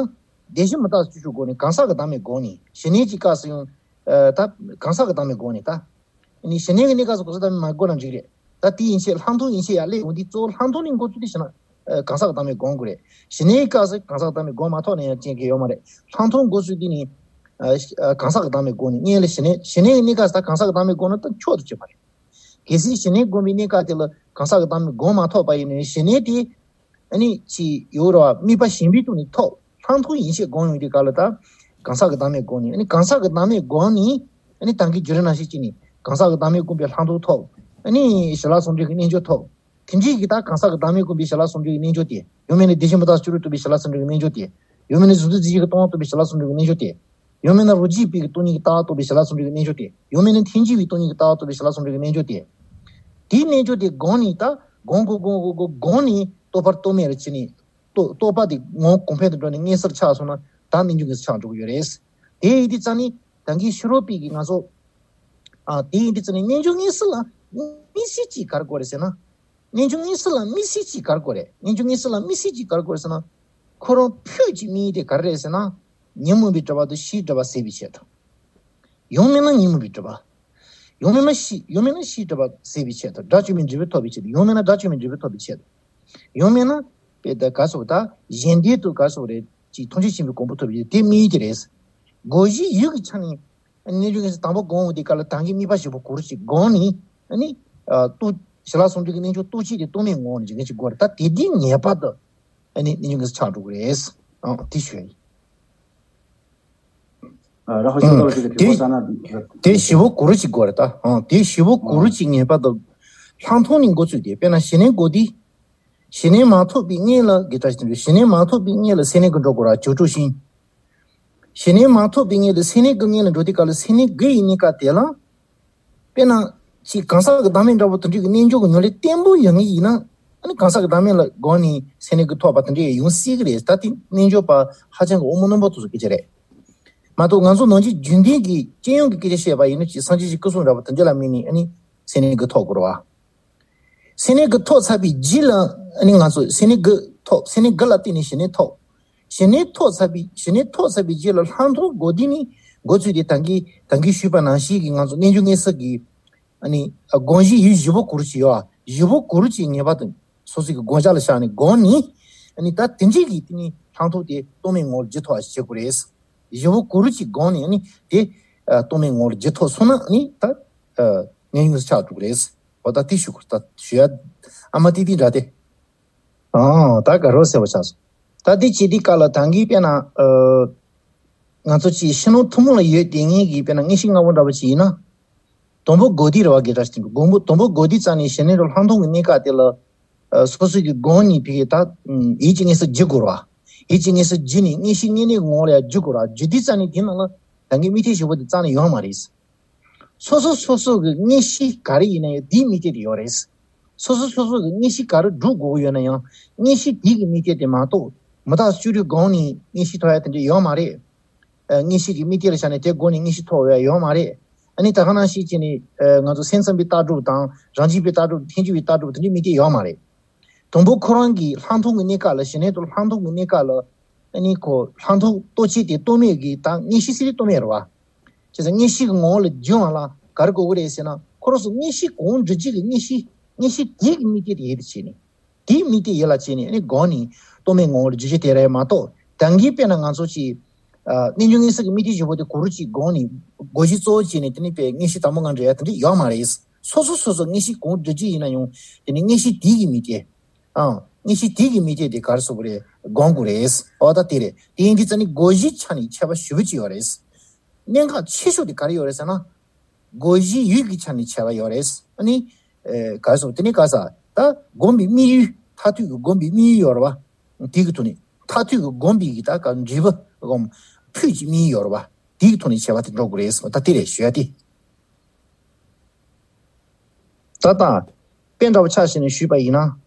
བདེན་བཞི་མུ་མཐའ་སོགས་བཅུ་དྲུག་སྒོམ་ནས། གང་ཟག་གི་བདག་མེད་སྒོམ་ནས། ཞི་གནས་ཀྱི་སྐབས་སུ་ཡང་། ཨ། ད་གང་ཟག་གི་བདག་མེད་སྒོམ་ནས་ད། ཨ་ནི་ཞི་གནས་ཀྱི་གནས་སྐབས་སུ་གང་ཟག་བདག་མེད་མ་སྒོམ་ན་འགྲིག་རེད། ད་དེ་ཡན་ཆད་ལྷག་མཐོང་ཡན་ཆད་ཡར་སླེབས་ཡོང་དུས་གཙོ་བོ་ལྷག་མཐོང་ནས་འགོ་བཙུགས་ཏེ་བྱས་ན། ཨ། གང་ཟག་གི་བདག་མེད་སྒོམ་དགོས་རེད། ཞི་གནས་ཀྱི་སྐབས་སུ་གང་ཟག་གི་བདག་མེད་སྒོམ་མ་ཐུབ་ན་ཡང་རྐྱེན་གང་ཡང་ཡོད་མ་རེད། ལྷག་མཐོང་འགོ་བཙུགས་དུས་ནས། ཨ། གང་ཟག་གི་བདག་མེད་སྒོམ་ནས་སྔོན་ལ་ཞི་གནས། ཞི་གནས་ཀྱི་གནས་སྐབས་སུ་ད་གང་ཟག་གི་བདག་མེད་སྒོམ་ན་ད་མཆོག་ཏུ་གྱུར་པ་རེད། གལ་སྲིད་ཞི་གནས་སྒོམ་པའི་གནས་སྐབས་དེ་ལ་གང་ཟག་གི་བདག་མེད་སྒོམ་མ་ཐུབ་པ་ཡིན་ན་ཞི་གནས་དེ། ཨ་ནི་ཅིག་ཡོད་རེད་བ། དམིགས་པ་གཞན་པའི་སྟེང་ནས་ཐོབ། ལྷག་མཐོང་ཡན་ཆད་སྒོམ་ཡོང་དུས་སྐབས་ལ་ད་གང་ཟག་གི་བདག་མེད་སྒོམ་ནས། ཨ་ནི་གང་ཟག་གི་བདག་མེད་སྒོམ་ནས། ཨ་ནི་ད་གིན་བརྗོད་རིམ་ནང་བཞིན་བྱས་ནས་གང་ཟག་གི་བདག་མེད་སྒོམ་པའི་ལྷག་མཐོང་ཐོབ། ཨ་ནི་ཞི་ལྷག་ཟུང་འབྲེལ་གྱི་རྣལ་འབྱོར་ཐོབ། དེ་འདྲའི་གི་ད་གང་ཟག་གི་བདག་མེད་སྒོམ་པའི་ཞི་ལྷག་ཟུང་འབྲེལ་གྱི་རྣལ་འབྱོར་དེ། ཡང་མིན་ན་བདེན་བཞི་མུ་མཐའ་སོགས་བཅུ་དྲུག་རྟོགས་པའི་ཞི་ལྷག་ཟུང་འབྲེལ་གྱི་རྣལ་འབྱོར་དེ། ཡང་མིན་ན་གཟུང་འཛིན་རྫས་གཞན་གྱི་སྟོང་པ་རྟོགས་པའི་ཞི་ལྷག་ཟུང་འབྲེལ་གྱི་རྣལ་འབྱོར་དེ། ཡང་མིན་ན་རྡོ་རྗེ་པའི་གི་སྟོང་ཉིད་ཀྱི་ལྟ་བ་རྟོགས་པའི་ཞི་ལྷག་ཟུང་འབྲེལ་གྱི་རྣལ་འབྱོར་དེ། ཡང་མིན་ན་ཐལ་འགྱུར་བའི་སྟོང་ཉིད་ཀྱི་ལྟ་བ་རྟོགས་པའི་ཞི་ལྷག་ཟུང་འབྲེལ་གྱི་རྣལ་འབྱོར་དེ། དེའི་རྣལ་འབྱོར་དེ་སྒོམ་ནས་ད་སྒོམ་དགོས་སྒོམ་དགོས་དགོས་སྒོམ་ནས་རྟོགས་པར་རྟོག་མེད་རུ་བྱས་ནས། རྟོགས་རྟོགས་པ་དེ་ངོ་གོང་འཕེལ་དུ་འགྲོ་ནས་མངོན་གསལ་ཆགས་སོང་ན་ད་རྣལ་འབྱོར་མངོན་སུམ་ཆགས་འགྲོ་གི་ཡོད་རེད། དེ་ཡིན་དུས་ཙང་ནི་ད་གིན་ཕྱི་རོལ་པའི་གི་ང་ཚོ། ཨ། དེ་ཡིན་དུས་ཙང་ནི་རྣལ་འབྱོར་མངོན་སུམ་ལ་དམིགས་བསལ་གྱིས་ག་རེ་དགོས་རེད་ཟེར་ན། རྣལ་འབྱོར་མངོན་སུམ་ལ་དམིགས་བསལ་གྱིས་ག་རེ་དགོས་རེད། རྣལ་འབྱོར་མངོན་སུམ་ལ་དམིགས་བསལ་གྱིས་ག་རེ་དགོས་རེད་ཟེར་ན། ཁོ་རང་ཕུད་ཀྱི་དམིགས་ཡུལ་དེ་ག་རེ་རེད་ཟེར་ན། ཉོན་མོངས་པའི་སྒྲིབ་པ་དང་ཕྱིའི་སྒྲིབ་པ་ཟད་པའི་ཆེད་དུ། ཡང་མིན་ན་ཉོན་མོངས་པའི་སྒྲིབ་པ། ཡང་མིན་ན་ཕྱི། ཡང་མིན་ན་ཕྱིའི་སྒྲིབ་པ་ཟད་པའི་ཆེད་དུ། དགྲ་བཅོམ་པའི་འབྲས་བུ་ཐོབ་པའི་ཆེད་དུ། ཡང་མིན་ན་དགྲ་བཅོམ་པའི་འབྲས་བུ་ཐོབ་པའི་ཆེད་དུ། ཡང་མིན་ན། དཔེ་ད་ག་སོགས་ད་གཞན་དོན་དུ་ག་སོགས་རེད་ཅིག་ཐམས་ཅད་མཁྱེན་པའི་གོ་འཕང་ཐོབ་པའི་ཆེད་དུ། དེ་དམིགས་ཡུལ་དེ་རེད། དགོས་གཞི་ཡུལ་གྱི་ཆ་ནས། རྣལ་འབྱོར་མངོན་སུམ་དང་པོ་སྒོམ་འོང་དུས་སྐབས་ལ་ད་གིན་དམིགས་པ་བཞི་པོ་གུ་རུ་ཅིག་སྒོམ་ནས། ཨ་ནི། ཨ། རྟོགས། ཞི་ལྷག་ཟུང་འབྲེལ་གྱི་རྣལ་འབྱོར་རྟོགས་བྱེད་དེ་རྟོག་མེད་ངང་འོང་ནས་འཇུག་མཁན་ཅིག་དགོས་རེད། ད་དེ་དུས་ངེས་པར་དུ། ཨ་ནི་རྣལ་འབྱོར་མངོན་སུམ་ཆགས་འགྲོ་གི་རེད། ཨང་། དེ་ཞུ་ཡ་ཡིན། ཨ། ར་ཧོ་ཤོ་ཏ་བ་ཅིག་གི་དེ་དེ་བོ་ས་ན། དེ་བཞི་པོ་གུ་རུ་ཅིག་དགོས་རེད་ད། ཨང་། དེ་བཞི་པོ་གུ་རུ་ཅིག་ངེས་པར་དུ། ལྷག་མཐོང་ནས་འགོ་བཙུགས་ཏེ། དཔེར་ན་ཞི་གནས་དགོས་དུས། ཞི་གནས་མ་ཐོབ་པའི་སྔོན་ལ་གི་ད་ཞི་གནས་མ་ཐོབ་པའི་སྔོན་ལ་སེམས་གནས་ཀྱི་འགྲོ་དགོས་ར་ཅོ་ཅོ་ཤིང་། ཞི་གནས་མ་ཐོབ་པའི་སྔོན་ལ་སེམས་གནས་ཀྱི་སྔོན་ལ་འགྲོ་དུས་སྐབས་ལ་སེམས་གནས་དགུ་ཡི་གནས་སྐབས་དེ་ལ། དཔེར་ན། ཅིག་གང་ཟག་གི་བདག་མེད་འདྲ་པོ་དེ་འདྲའི་གི་རྣལ་འབྱོར་གྱི་ཉམས་ལེན་བརྟན་པོ་ཡོང་ངེས་ཡིན་ན། ཨ་ནི་གང་ཟག་གི་བདག་མེད་ལ་སྒོམ་ནས་སེམས་གནས་དགུ་ཐོབ་པ་དེ་འདྲ་ཡང་ཡོང་སྲིད་ཀྱི་རེད། ད་དེ་རྣལ་འབྱོར་པ་ཧ་ཅང་གི་དབང་པོ་རྣོན་པོ་དེ་ཚོ་སྐད་ཆ་རེད། མ་གཏོགས་ང་ཚོ་ནང་ཆོས་རྒྱུན་ལྡན་གྱི་སྤྱི་ཡོངས་ཀྱི་སྐད་ཆ་བཤད་པ་ཡིན་ན། ཅིག་སངས་རྒྱས་ཀྱི་སྐུ་གསུང་འདྲ་པོ་དེ་འདྲ་ལ་དམིགས་ནས་ཨ་ནི་སེམས་གནས་དགུ་ཐོབ་དགོས་རེད་བ། སེམས་གནས་དགུ་ཐོབ་ཚར་བའི་རྗེས་ལ། ཨ་ནི་ང་ཚོ་སེམས་གནས་དགུ་ཐོབ། སེམས་གནས་དགུ་ལ་བརྟེན་ནས་ཞི་གནས་ཐོབ། ཞི་གནས་ཐོབ་ཚར་བའི། ཞི་གནས་ཐོབ་ཚར་བའི་རྗེས་ལ་ལྷག་མཐོང་དགོས་དུས་ནི། འགོ་ཚུགས་ཏེ་ད་གིན་ད་གིན་ཞུས་པ་ནང་བཞིན་གྱི་ང་ཚོ་རྣལ་འབྱོར་མངོན་སུམ་གྱི། ཨ་ནི། ཨ། སྒོམ་གཞི་ཡུལ་བཞི་པོ་གུ་རུ་ཅིག་ཡོད་ཨ། བཞི་པོ་གུ་རུ་ཅིག་ངེས་པར་དུ་སོ་སོ་གི་བགོ་བཤའ་ལ་བཞག་ནས་སྒོམ་ནས། ཨ་ནི་ད་དེ་འདྲའི་གི་དེ་ནི་ལྷག་མཐོང་དེ་རྟོག་མེད་ངང་ལ་རྒྱུད་ཐོབ་པ་ཞིག་བྱེད་དགོས་རེད། བཞི་པོ་གུ་རུ་ཅིག་སྒོམ་ནས། ཨ་ནི་དེ། ཨ། རྟོག་མེད་ངང་ལ་རྒྱུད་ཐོབ་སོང་ན། ཨ་ནི་ད། ཨ། རྣལ་འབྱོར་མངོན་སུམ་ཆགས་འགྲོ་གི་རེད། འོ་ད་དེ་ཞུ་དགོས། ད་ཞུ་ཡ་ཨ་མ་ཏིག་ཏིག་འདྲ་སྟེ། ཨང་། ད་ག་རོ་ཟེར་བ་ཆགས་སོང་། ད་དེ་བྱེད་དུས་སྐབས་ལ་ད་གིན་དཔེར་ན། ཨ། ང་ཚོ་ཅིག་ཕྱི་ནང་ཐུན་མོང་ལ་ཡོད་བསྡད་མཁན་གྱི་དཔེར་ན་མངོན་ཤེས་ལྔ་པོ་འདྲ་བོ་ཅིག་ཡིན་ན། དང་པོ་དགོས་དུས་རེད་བ། དགེ་ཕྲ་ཞིག་དང་པོ། དང་པོ་དགོས་དུས་ཙང་ནས་ཞི་གནས་རུ་ལྷག་མཐོང་གི་གནས་སྐབས་དེ་ལ། ཨ། སོ་སོ་གི་སྒོམ་ནས་ཕ་གི་ད། ཨ། ཡིད་ཀྱི་མངོན་སུམ་བསྒྱུར་དགོས་རེད་བ། ཡིད་ཀྱི་མངོན་སུམ་བསྒྱུར་ནས་མངོན་ཤེས་དངོས་གནས་ངོ་བོ་ལ་བསྒྱུར་དགོས་རེད་བ། བསྒྱུར་དུས་ཙང་ནས་དེ་ནང་ལ་ད་གིན་དམིགས་གཏད་བཞི་པོ་དེ་རྩ་ནས་ཡོད་མ་རེད། སོ་སོ་སོ་སོ་གི་མངོན་ཤེས་ག་རེ་ཡིན་ན་ཡང་དེའི་དམིགས་གཏད་དེ་ཡོད་རེད། སོ་སོ་སོ་སོ་གི་མངོན་ཤེས་ག་རེ་སྒྲུབ་དགོས་ཀྱི་ཡོད་ན་ཡང་མངོན་ཤེས་དེ་གི་དམིགས་གཏད་དེ་མ་གཏོགས་མི་རྟག་སྤྱོད་འཇུག་སྒོམ་ནས་མངོན་ཤེས་ཐོབ་ཡ་དེ་འདྲ་ཡོད་མ་རེད། ཨ། མངོན་ཤེས་ཀྱི་དམིགས་གཏད་ལ་བཞག་ནས་དེ་སྒོམ་ནས་མངོན་ཤེས་ཐོབ་ཡ་ཡོད་མ་རེད། ཨ་ནི་ད་ག་ནང་བཞིན་བྱས་ནས་ཨ་ང་ཚོ་སེམས་ཙམ་པའི་ལྟ་གྲུབ་དང་རང་རྒྱུད་པའི་ལྟ་གྲུབ་ཐལ་འགྱུར་བའི་ལྟ་གྲུབ་དེ་འདྲའི་དམིགས་གཏད་ཡོད་མ་རེད། དང་པོ་ཁོ་རང་གི་ལྷག་མཐོང་གི་གནས་སྐབས་ལ་གཞི་གནས་དང་ལྷག་མཐོང་གི་གནས་སྐབས་ལ་ཨ་ནི་ཁོ་ལྷག་མཐོང་རྟོག་བཅས་དེ་རྟོག་མེད་ཀྱི་ད་མངོན་ཤེས་ཟེར་དེ་རྟོག་མེད་རེད་བ། བྱས་ཙང་མངོན་ཤེས་ཀྱི་ངོ་བོ་ལ་འགྱུར་བ་ལ་ག་རེ་གོ་གི་རེད་ཟེར་ན། ཁོ་རང་ཚོ་མངོན་ཤེས་གང་འགྲུབ་བྱེད་ཀྱི་མངོན་ཤེས། མངོན་ཤེས་དེ་གི་དམིགས་གཏད་དེ་ཡིད་དུ་བྱས་ནས། དེའི་དམིགས་གཏད་ཡིད་ལ་བྱས་ནས་ཨ་ནི་སྒོམ་ནས་རྟོག་མེད་ངོ་བོ་ལ་འགྱུར་བྱེད་དེ་རེད་མ་གཏོགས། ད་གིན་དཔེར་ན་ང་ཚོ་ཅིག་ཨ། རྣལ་འབྱོར་མངོན་གསལ་གྱི་དམིགས་གཏད་བཞི་པོ་དེ་གུ་རུ་གཅིག་སྒོམ་ནས་སྒོམ་གཞི་གཙོ་བོ་བྱས་ནས་དེ་ནས་དཔེ་མངོན་ཤེས་དང་པོ་ལྔ་འགྲུབ་ཡ་དེ་འདྲ་ཡོད་མ་རེད། སོ་སོ་སོ་སོ་མངོན་ཤེས་གང་འགྲུབ་བྱེད་ཡིན་ན་ཡང་དེ་ནི་མངོན་ཤེས་དེ་གི་དམིགས་གཏད། ཨང་། མངོན་ཤེས་དེ་གི་དམིགས་གཏད་དེ་ག་རེ་ཟེར་དགོས་རེད། སྒོམ་དགོས་རེད། འོ་ད་དེ་རེད། དེ་ཡིན་དུས་ཙ་ནི་སྒོམ་གཞིའི་ཆ་ནས་ཁྱད་པར་ཞེ་པོ་ཅིག་ཡོད་རེད། གནད་འགག་ཆེ་ཤོས་དེ་ག་རེ་ཡོད་རེད་ཟེར་ན། སྒོམ་གཞིའི་ཡུལ་གྱི་ཆ་ནས་ཁྱད་པར་ཡོད་རེད། ཨ་ནི། ཨེ། ག་རེ་ཟེར་དེ་ནི་ག་ས་ད་སྒོམ་པའི་དམིགས་ཡུལ། མཐར་ཐུག་གི་སྒོམ་པའི་དམིགས་ཡུལ་ཡོད་རེད་བ། དེ་གི་ཐོག་ནས་མཐར་ཐུག་གི་སྒོམ་པའི་གི་ད་ག་འབྲས་བུ་སྒོམ་ཕུད་ཀྱི་དམིགས་ཡུལ་ཡོད་རེད་བ། དེ་གི་ཐོག་ནས་ཁྱད་པར་དེ་འགྲོ་དགོས་རེད། ད་དེ་རེད་ཞུ་ཡ་དེ། ད་ལྟ་དཔེ་འདྲ་བོ་ཆ་བཞག་ནས་ཞུས་པ་ཡིན་ན།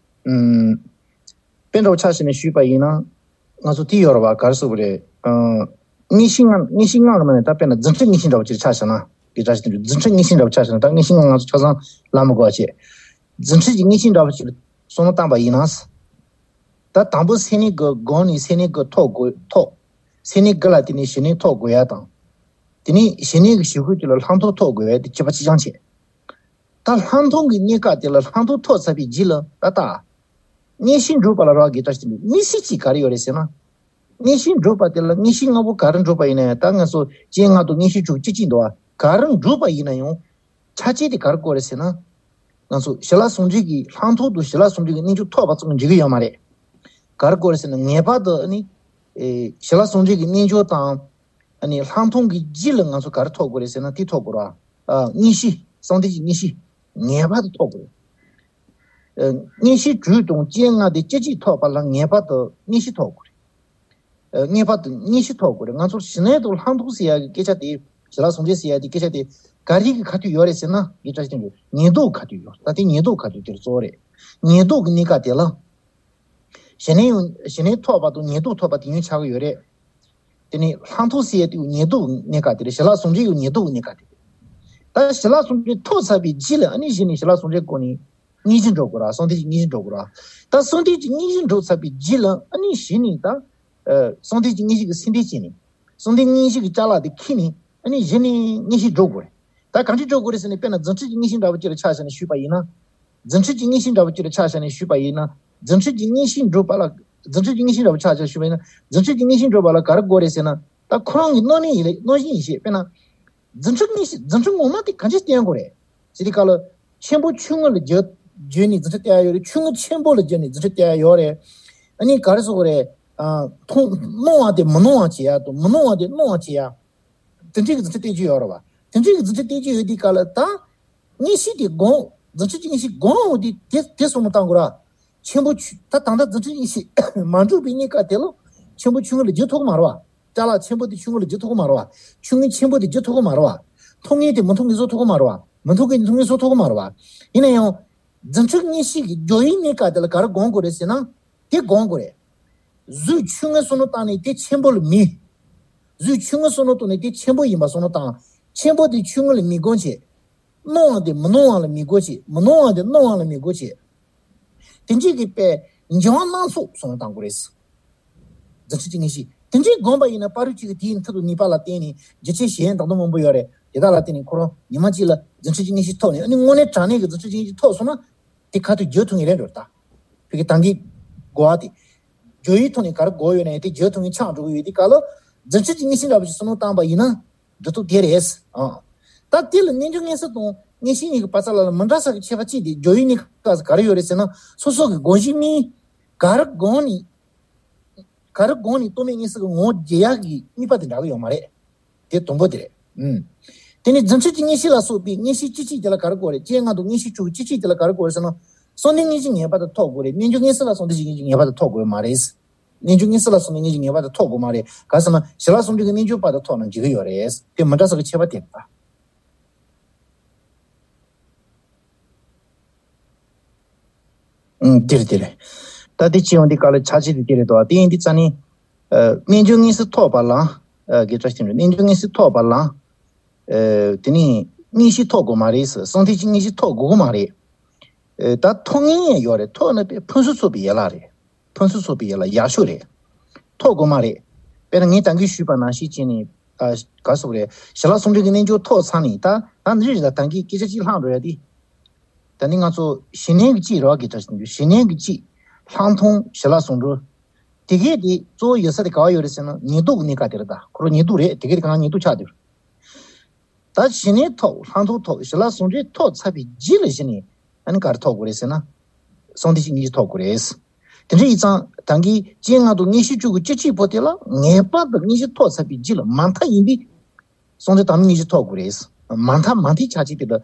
ཨུམ། དཔེ་འདྲ་བོ་ཆ་བཞག་ནས་ཞུས་པ་ཡིན་ན། ང་ཚོ་དེ་ཡོད་རེད་བ། ག་རེ་ཟེར་དགོས་རེད། ཨ། མངོན་ཤེས་ལྔ། མངོན་ཤེས་ལྔ་གི་ནང་ནས་ད་དཔེར་ན་རྫུ་འཕྲུལ་མངོན་ཤེས་འདྲ་བོ་ཅིག་ཆ་བཞག་ན། དེ་འདྲ་ཞིག་དེ་འདྲ་རྫུ་འཕྲུལ་མངོན་ཤེས་འདྲ་བོ་ཆ་བཞག་ན། ད་མངོན་ཤེས་ལྔ་ང་ཚོ་ཆ་ཚང་ལབ་མི་དགོས་པ་བྱས། རྫུ་འཕྲུལ་གྱི་མངོན་ཤེས་འདྲ་བོ་ཅིག་བསམ་བློ་བཏང་པ་ཡིན་ན། ད་དང་པོ་སེམས་གནས་དགུ་སྒོམ་ནས་སེམས་གནས་དགུ་ཐོབ་དགོས། ཐོབ། སེམས་གནས་དགུ་ལ་བརྟེན་ནས་གཞི་གནས་ཐོབ་དགོས་ཡ་དང་། དེ་ནས་གཞི་གནས་ཀྱི་གཞི་འགོད་དེ་ལ་ལྷག་མཐོང་ཐོབ་དགོས་པ་དེ་ཁྱད་པར་གཅིག་རྐྱང་བྱས། ད་ལྷག་མཐོང་གི་གནས་སྐབས་དེ་ལ་ལྷག་མཐོང་ཐོབ་ཚར་བའི་རྗེས་ལ་ད་ལྟ། མངོན་ཤེས་འགྲུབ་པ་ལ་རག་གི་ལྟར་ཞིག་འདུག་དམིགས་བསལ་གྱིས་ག་རེ་ཡོད་རེད་ཟེར་ན། མངོན་ཤེས་འགྲུབ་པ་དེ་ལ་མངོན་ཤེས་ལྔ་པོ་ག་རེ་འགྲུབ་པ་ཡིན་ན་ཡང་། ད་ང་ཚོ་སྤྱན་ལྔ་དང་མངོན་ཤེས་བཅུ་གཅིག་གཅིག་འདུག་བ། ག་རེ་འགྲུབ་པ་ཡིན་ན་ཡང་། ཆ་རྐྱེན་དེ་ག་རེ་དགོས་རེད་ཟེར་ན། ང་ཚོ་ཞི་ལྷག་ཟུང་འབྲེལ་གྱི་ལྷག་མཐོང་དང་ཞི་ལྷག་ཟུང་འབྲེལ་གྱི་རྣལ་འབྱོར་ཐོབ་པ་ཙམ་གྱིས་འགྲིག་གི་ཡོད་མ་རེད། ག་རེ་དགོས་རེད་ཟེར་ན། ངེས་པར་དུ་ཨ་ནི། ཨེ། ཞི་ལྷག་ཟུང་འབྲེལ་གྱི་རྣལ་འབྱོར་དང་། ཨ་ནི་ལྷག་མཐོང་གི་རྗེས་ལ་ང་ཚོ་ག་རེ་ཐོབ་དགོས་རེད་ཟེར་ན། དེ་ཐོབ་དགོས་རེད་བ། ཨ། མངོན་ཤེས། གསང་བདེ་གི་མངོན་ཤེས་ངེས་པར་དུ་ཐོབ་དགོས་རེད། ཨ། མངོན་ཤེས་དྲུག་དང་སྤྱན་ལྔ་དེ་སྐད་ཅིག་ཐོབ་པ་ལ་ངེས་པར་དུ་མངོན་ཤེས་ཐོབ་དགོས་རེད། ཨ། ངེས་པར་དུ་མངོན་ཤེས་ཐོབ་དགོས་རེད། ང་ཚོར་ཞི་གནས་དང་ལྷག་མཐོང་ཟེར་ཡ་གི་སྐད་ཆ་དེ། ཞི་ལྷག་ཟུང་འབྲེལ་ཟེར་ཡ་དེ་སྐད་ཆ་དེ་ག་རེ་གི་ཁ་ཐུག་ཡོད་རེད་ཟེར་ན། ངས་བཀྲ་ཤིས་དོན་གྲུབ་ཉན་སྟོབས་ཁ་ཐུག་ཡོད། ད་དེ་ཉན་སྟོབས་ཁ་ཐུག་དེ་གཙོ་བོ་རེད། ཉན་སྟོབས་ཀྱི་གནས་སྐབས་དེ་ལ། ཞི་གནས་ཡང་། ཞི་གནས་ཐོབ་པ་དང་ཉན་སྟོབས་ཐོབ་པ་དེ་ཡང་ཆགས་ཀྱི་ཡོད་རེད། དེ་ནས་ལྷག་མཐོང་ཟེར་ཡ་དེ་ཡང་ཉན་སྟོབས་ཀྱི་གནས་སྐབས་དེ་རེད། ཞི་ལྷག་ཟུང་འབྲེལ་ཡང་ཉན་སྟོབས་ཀྱི་གནས་སྐབས་དེ་རེད། ད་ཞི་ལྷག་ཟུང་འབྲེལ་ཐོབ་ཚར་བའི་རྗེས་ལ་ཨ་ནི་གཞི་ནས་ཞི་ལྷག་ཟུང་འབྲེལ་སྒོ་ནས་མངོན་ཤེས་འགྲུབ་དགོས་ར། གསང་བདེ་གི་མངོན་ཤེས་འགྲུབ་དགོས་ར། ད་གསང་བདེ་གི་མངོན་ཤེས་འགྲུབ་ཚར་བའི་རྗེས་ལ་ཨ་ནི་གཞི་ནས་ད། ཨ། གསང་བདེ་གི་མངོན་ཤེས་ཀྱི་སེམས་ཁྲལ་བྱས་ནས། གསང་བདེ་མངོན་ཤེས་ཀྱི་ཅ་ལག་དེ་འཁྱེར་ནས་ཨ་ནི་གཞི་ནས་མངོན་ཤེས་འགྲུབ་དགོས་རེད། ད་གང་ཅི་འགྲུབ་དགོས་རེད་ཟེར་ན། དཔེར་ན་རྫུ་འཕྲུལ་གྱི་མངོན་ཤེས་འདྲ་བོ་ཅིག་ལ་ཆ་བཞག་ནས་ཞུས་པ་ཡིན་ན། རྫུ་འཕྲུལ་གྱི་མངོན་ཤེས་འདྲ་བོ་ཅིག་ལ་ཆ་བཞག་ནས་ཞུས་པ་ཡིན་ན། རྫུ་འཕྲུལ་གྱི་མངོན་ཤེས་འགྲུབ་པ་ལ། རྫུ་འཕྲུལ་གྱི་མངོན་ཤེས་འདྲ་བོ་ཆ་བཞག་ཞུས་པ་ཡིན་ན། རྫུ་འཕྲུལ་གྱི་མངོན་ཤེས་འགྲུབ་པ་ལ་ག་རེ་དགོས་རེད་ཟེར་ན། ད་ཁོ་རང་གི་རྣམ་སྨིན་ཡིན་ལ་རྣམ་སྨིན་ཡིན་ཞེས། དཔེར་ན། རྫུ་འཕྲུལ་མངོན་ཤེས། རྫུ་འཕྲུལ་ངོ་མ་དེ་གང་ཅི་བསྟན་དགོས་རེད་ཟེར་དུས་སྐབས་ལ། ཆེན་པོ་ཆུང་ངུ་ལ་བརྗོད། བརྗོད་ནས་རྫུ་འཕྲུལ་བསྟན་ཡ་ཡོད་རེད། ཆུང་ངུ་ཆེན་པོ་ལ་བརྗོད་ནས་རྫུ་འཕྲུལ་བསྟན་ཡ་ཡོད་རེད། ཨ་ནི་ག་རེ་ཟེར་དགོས་རེད། ཨ། མཐོང་། སྣང་བ་དེ་མི་སྣང་བ་བྱེད་ཡ་དང་། མི་སྣང་བ་དེ་སྣང་བ་བྱེད་ཡ། དེ་འདྲའི་གི་རྫུ་འཕྲུལ་བསྟན་རྒྱུ་ཡོད་རེད་བ། དེ་འདྲའི་གི་རྫུ་འཕྲུལ་བསྟན་རྒྱུ་ཡོད་དུས་སྐབས་ལ་ད། མངོན་ཤེས་དེ་སྒོམ། རྫུ་འཕྲུལ་གྱི་མངོན་ཤེས་སྒོམ་འོང་དུས་དེ་དེ་བསམ་བློ་བཏང་དགོས་ར། ཆེན་པོ་ཆུ། ད་ད་ལྟ་རྫུ་འཕྲུལ་གྱི་མངོན་ཤེས་མ་འགྲུབ་པའི་གནས་སྐབས་དེ་ལ་ཆེན་པོ་ཆུང་ངུ་ལ་བརྗོད་ཐུབ་ཀྱི་མ་རེད་བ། ཅ་ལག་ཆེན་པོ་དེ་ཆུང་ངུ་ལ་བརྗོད་ཐུབ་ཀྱི་མ་རེད་བ། ཆུང་ངུ་ཆེན་པོ་དེ་བརྗོད་ཐུབ་ཀྱི་མ་རེད་བ། མཐོང་ངེས་དེ་མི་མཐོང་ངེས་བཟོ་ཐུབ་ཀྱི་མ་རེད་བ། མི་མཐོང་ངེས་མཐོང་ངེས་བཟོ་ཐུབ་ཀྱི་མ་རེད་བ། ཡིན་ན་ཡང་། རྫུ་འཕྲུལ་མངོན་ཤེས་ཀྱི་སྦྱོར་བའི་གནས་སྐབས་དེ་ལ་ག་རེ་སྒོམ་དགོས་རེད་ཟེར་ན། དེ་སྒོམ་དགོས་རེད། གཟུགས་ཆུང་ངུ་བསམ་བློ་བཏང་ནས་དེ་ཆེན་པོ་ལ་མི། གཟུགས་ཆུང་ངུ་བསམ་བློ་བཏང་ནས་དེ་ཆེན་པོ་ཡིན་པ་བསམ་བློ་བཏང་། ཆེན་པོ་དེ་ཆུང་ངུ་ལ་མི་སྒོམ་བྱེད། སྣང་བ་དེ་མི་སྣང་བ་ལ་མི་སྒོམ་བྱེད། མི་སྣང་བ་དེ་སྣང་བ་ལ་མི་སྒོམ་བྱེད། དེ་འདྲའི་གི་དཔེ་འབྱུང་བ་སྣ་ཚོགས་བསམ་བློ་བཏང་དགོས་རེད། རྫུ་འཕྲུལ་གྱི་མངོན་ཤེས་དེ་འདྲའི་སྒོམ་པ་ཡིན་ན། ཕ་རོལ་ཕྱིན་གྱི་དེའི་མཐུ་དང་ནུས་པ་ལ་བརྟེན་ནས་རྒྱུ་ཆེན་གཞན་དང་དུ་མང་པོ་ཡོད་རེད། དེ་དག་ལ་བརྟེན་ནས་ཁོ་རང་ཉི་མ་གཅིག་ལ་རྫུ་འཕྲུལ་གྱི་མངོན་ཤེས་ཐོབ་ནས། ཨ་ནི་དངོས་གནས་དྲང་གནས་ཀྱི་རྫུ་འཕྲུལ་གྱི་མངོན་ཤེས་ཐོབ་སོང་ན། དེ་ཁ་ཐུག་བརྗོད་ཐུབ་ངེས་རེད་འགྲོ། ད་ཕ་གི་ད་གིན་གོ་བ་དེ། སྦྱོར་བའི་ཐོག་ནས་ག་རེ་དགོས་ཡོད་ན་ཡང་དེ་བརྗོད་ཐུབ་ངེས་ཆགས་འགྲོ་གི་ཡོད་དུས་སྐབས་ལ། རྫུ་འཕྲུལ་གྱི་མངོན་ཤེས་འདྲ་བོ་ཞིག་བསམ་བློ་བཏང་པ་ཡིན་ན། འགྲོ་ཐུབ་དེ་རེད། ཨང་། ད་དེ་ལ་རྣལ་འབྱོར་མངོན་གསལ་དང་མངོན་ཤེས་གཉིས་ཀྱི་བར་མཚམས་ལ་མི་འདྲ་ས་གི་ཁྱད་པར་གཅིག་དེ། སྦྱོར་བའི་གནས་སྐབས་སུ་ག་རེ་ཡོད་རེད་ཟེར་ན། སོ་སོ་གི་སྒོམ་གཞི་དམིགས། ག་རེ་སྒོམ་ནས། ག་རེ་སྒོམ་ནས་རྟོག་མེད་མངོན་གསལ་གྱི་ངོ་བོ་རྒྱས་ཡག་གི་དམིགས་པ་དེ་འདྲ་གི་ཡོད་མ་རེད། དེ་དང་པོ་དེ་རེད། ཨུམ། དེ་ནས་རྫུ་འཕྲུལ་གྱི་མངོན་ཤེས་ལ་སོགས་པའི་མངོན་ཤེས་གཅིག་གཅིག་དེ་ལ་ག་རེ་དགོས་རེད། སྤྱན་ལྔ་དང་མངོན་ཤེས་བཅུ་གཅིག་གཅིག་དེ་ལ་ག་རེ་དགོས་རེད་ཟེར་ན། གསང་བདེ་མངོན་ཤེས་ངེས་པར་དུ་ཐོབ་དགོས་རེད། རྣལ་འབྱོར་མངོན་གསལ་ལ་གསང་བདེ་གི་མངོན་ཤེས་ངེས་པར་དུ་ཐོབ་དགོས་མ་རེད། རྣལ་འབྱོར་མངོན་གསལ་ལ་གསང་བདེ་གི་མངོན་ཤེས་ངེས་པར་དུ་ཐོབ་དགོས་མ་རེད། ག་རེ་ཟེར་ན་ཞི་ལྷག་ཟུང་འབྲེལ་གྱི་རྣལ་འབྱོར་པ་དང་ཐོབ་ན་འགྲིག་གི་ཡོད་རེད། དེ་མི་འདྲ་ས་གི་ཁྱད་པར་དེ་རེད་ད། ཨུམ། དེ་རེད་དེ་རེད། ད་དེ་ཅི་ཡོང་དེ་ག་ལ་ཆ་ཆེ་དེ་དེ་རེད་དོ། དེ་ཡིན་དེ་ཙ་ནི། ཨ། རྣལ་འབྱོར་དངོས་སུ་ཐོབ་པ་ལ། ཨ། དགེ་བཀྲ་ཤིས་རྣལ་འབྱོར་དངོས་སུ་ཐོབ་པ་ལ། ཨ། དེ་ནི་དངོས་གཞི་ཐོབ་དགོས་མ་རེད། གསང་ཐིག་ཅིག་དངོས་གཞི་ཐོབ་དགོས་མ་རེད། ཨ། ད་ཐོབ་ངེས་ཡོད་རེད། ཐོབ་ན་དཔེ་ཕུན་སུམ་ཚོགས་པའི་ཡན་ལག་རེད། ཕུན་སུམ་ཚོགས་པའི་ཡན་ལག་ཡག་ཤོས་རེད། ཐོབ་དགོས་མ་རེད། དཔེར་ན་ངས་ད་གིན་ཞུས་པ་ནང་བཞིན་བྱས་ནས། ཨ། ག་སོགས་རེད། ཞི་ལྷག་ཟུང་འབྲེལ་གྱི་རྣལ་འབྱོར་ཐོབ་ཚར་ནས་ད་ད་འདི་རེད། ད་ད་གིན་སྐད་ཆ་གཅིག་ལྷག་འགྲོ་ཡ་དེ། ད་ནི་ང་ཚོ་ཞི་གནས་ཀྱི་གཅིག་རེད་བ། དགེ་བཀྲ་ཤིས་རྣལ་འབྱོར། ཞི་གནས་ཀྱི་གཅིག་ལྷག་མཐོང་ཞི་ལྷག་ཟུང་འབྲེལ། དེ་གས་དེ་གཙོ་བོ་ཡོད་ས་དེ་ག་བ་ཡོད་རེད་ཟེར་ན་ཉེར་བསྡོགས་ཀྱི་གནས་སྐབས་དེ་རེད། ད་ཁོ་རང་ཉེར་བསྡོགས་རེད། དེ་གས་དེ་ག་ལ་ཉེར་བསྡོགས་ཆགས་བསྡད་རེད། ད་ཞི་གནས་ཐོབ། ལྷག་མཐོང་ཐོབ། ཞི་ལྷག་ཟུང་འབྲེལ་ཐོབ་ཚར་བའི་རྗེས་ལ་གཞི་ནས་ཨ་ནི་ག་རེ་ཐོབ་དགོས་རེད་ཟེར་ན། གསང་ཐིག་ཅིག་དངོས་གཞི་ཐོབ་དགོས་རེད། དེ་འདྲ་ཡིན་ཙང་ད་གིན་སྤྱན་ལྔ་དང་མངོན་ཤེས་བཅུ་དགུ་སྤྱི་གཅིག་པོ་དེ་ལ་ངེས་པར་དུ་དངོས་གཞི་ཐོབ་ཚར་བའི་རྗེས་ལ་མ་མཐའ་ཡིན་པའི་གསང་ཐིག་དང་པོའི་དངོས་གཞི་ཐོབ་དགོས་རེད། མ་མཐའ་མ་མཐའི་ཆ་ཅིག་དེ་ལ་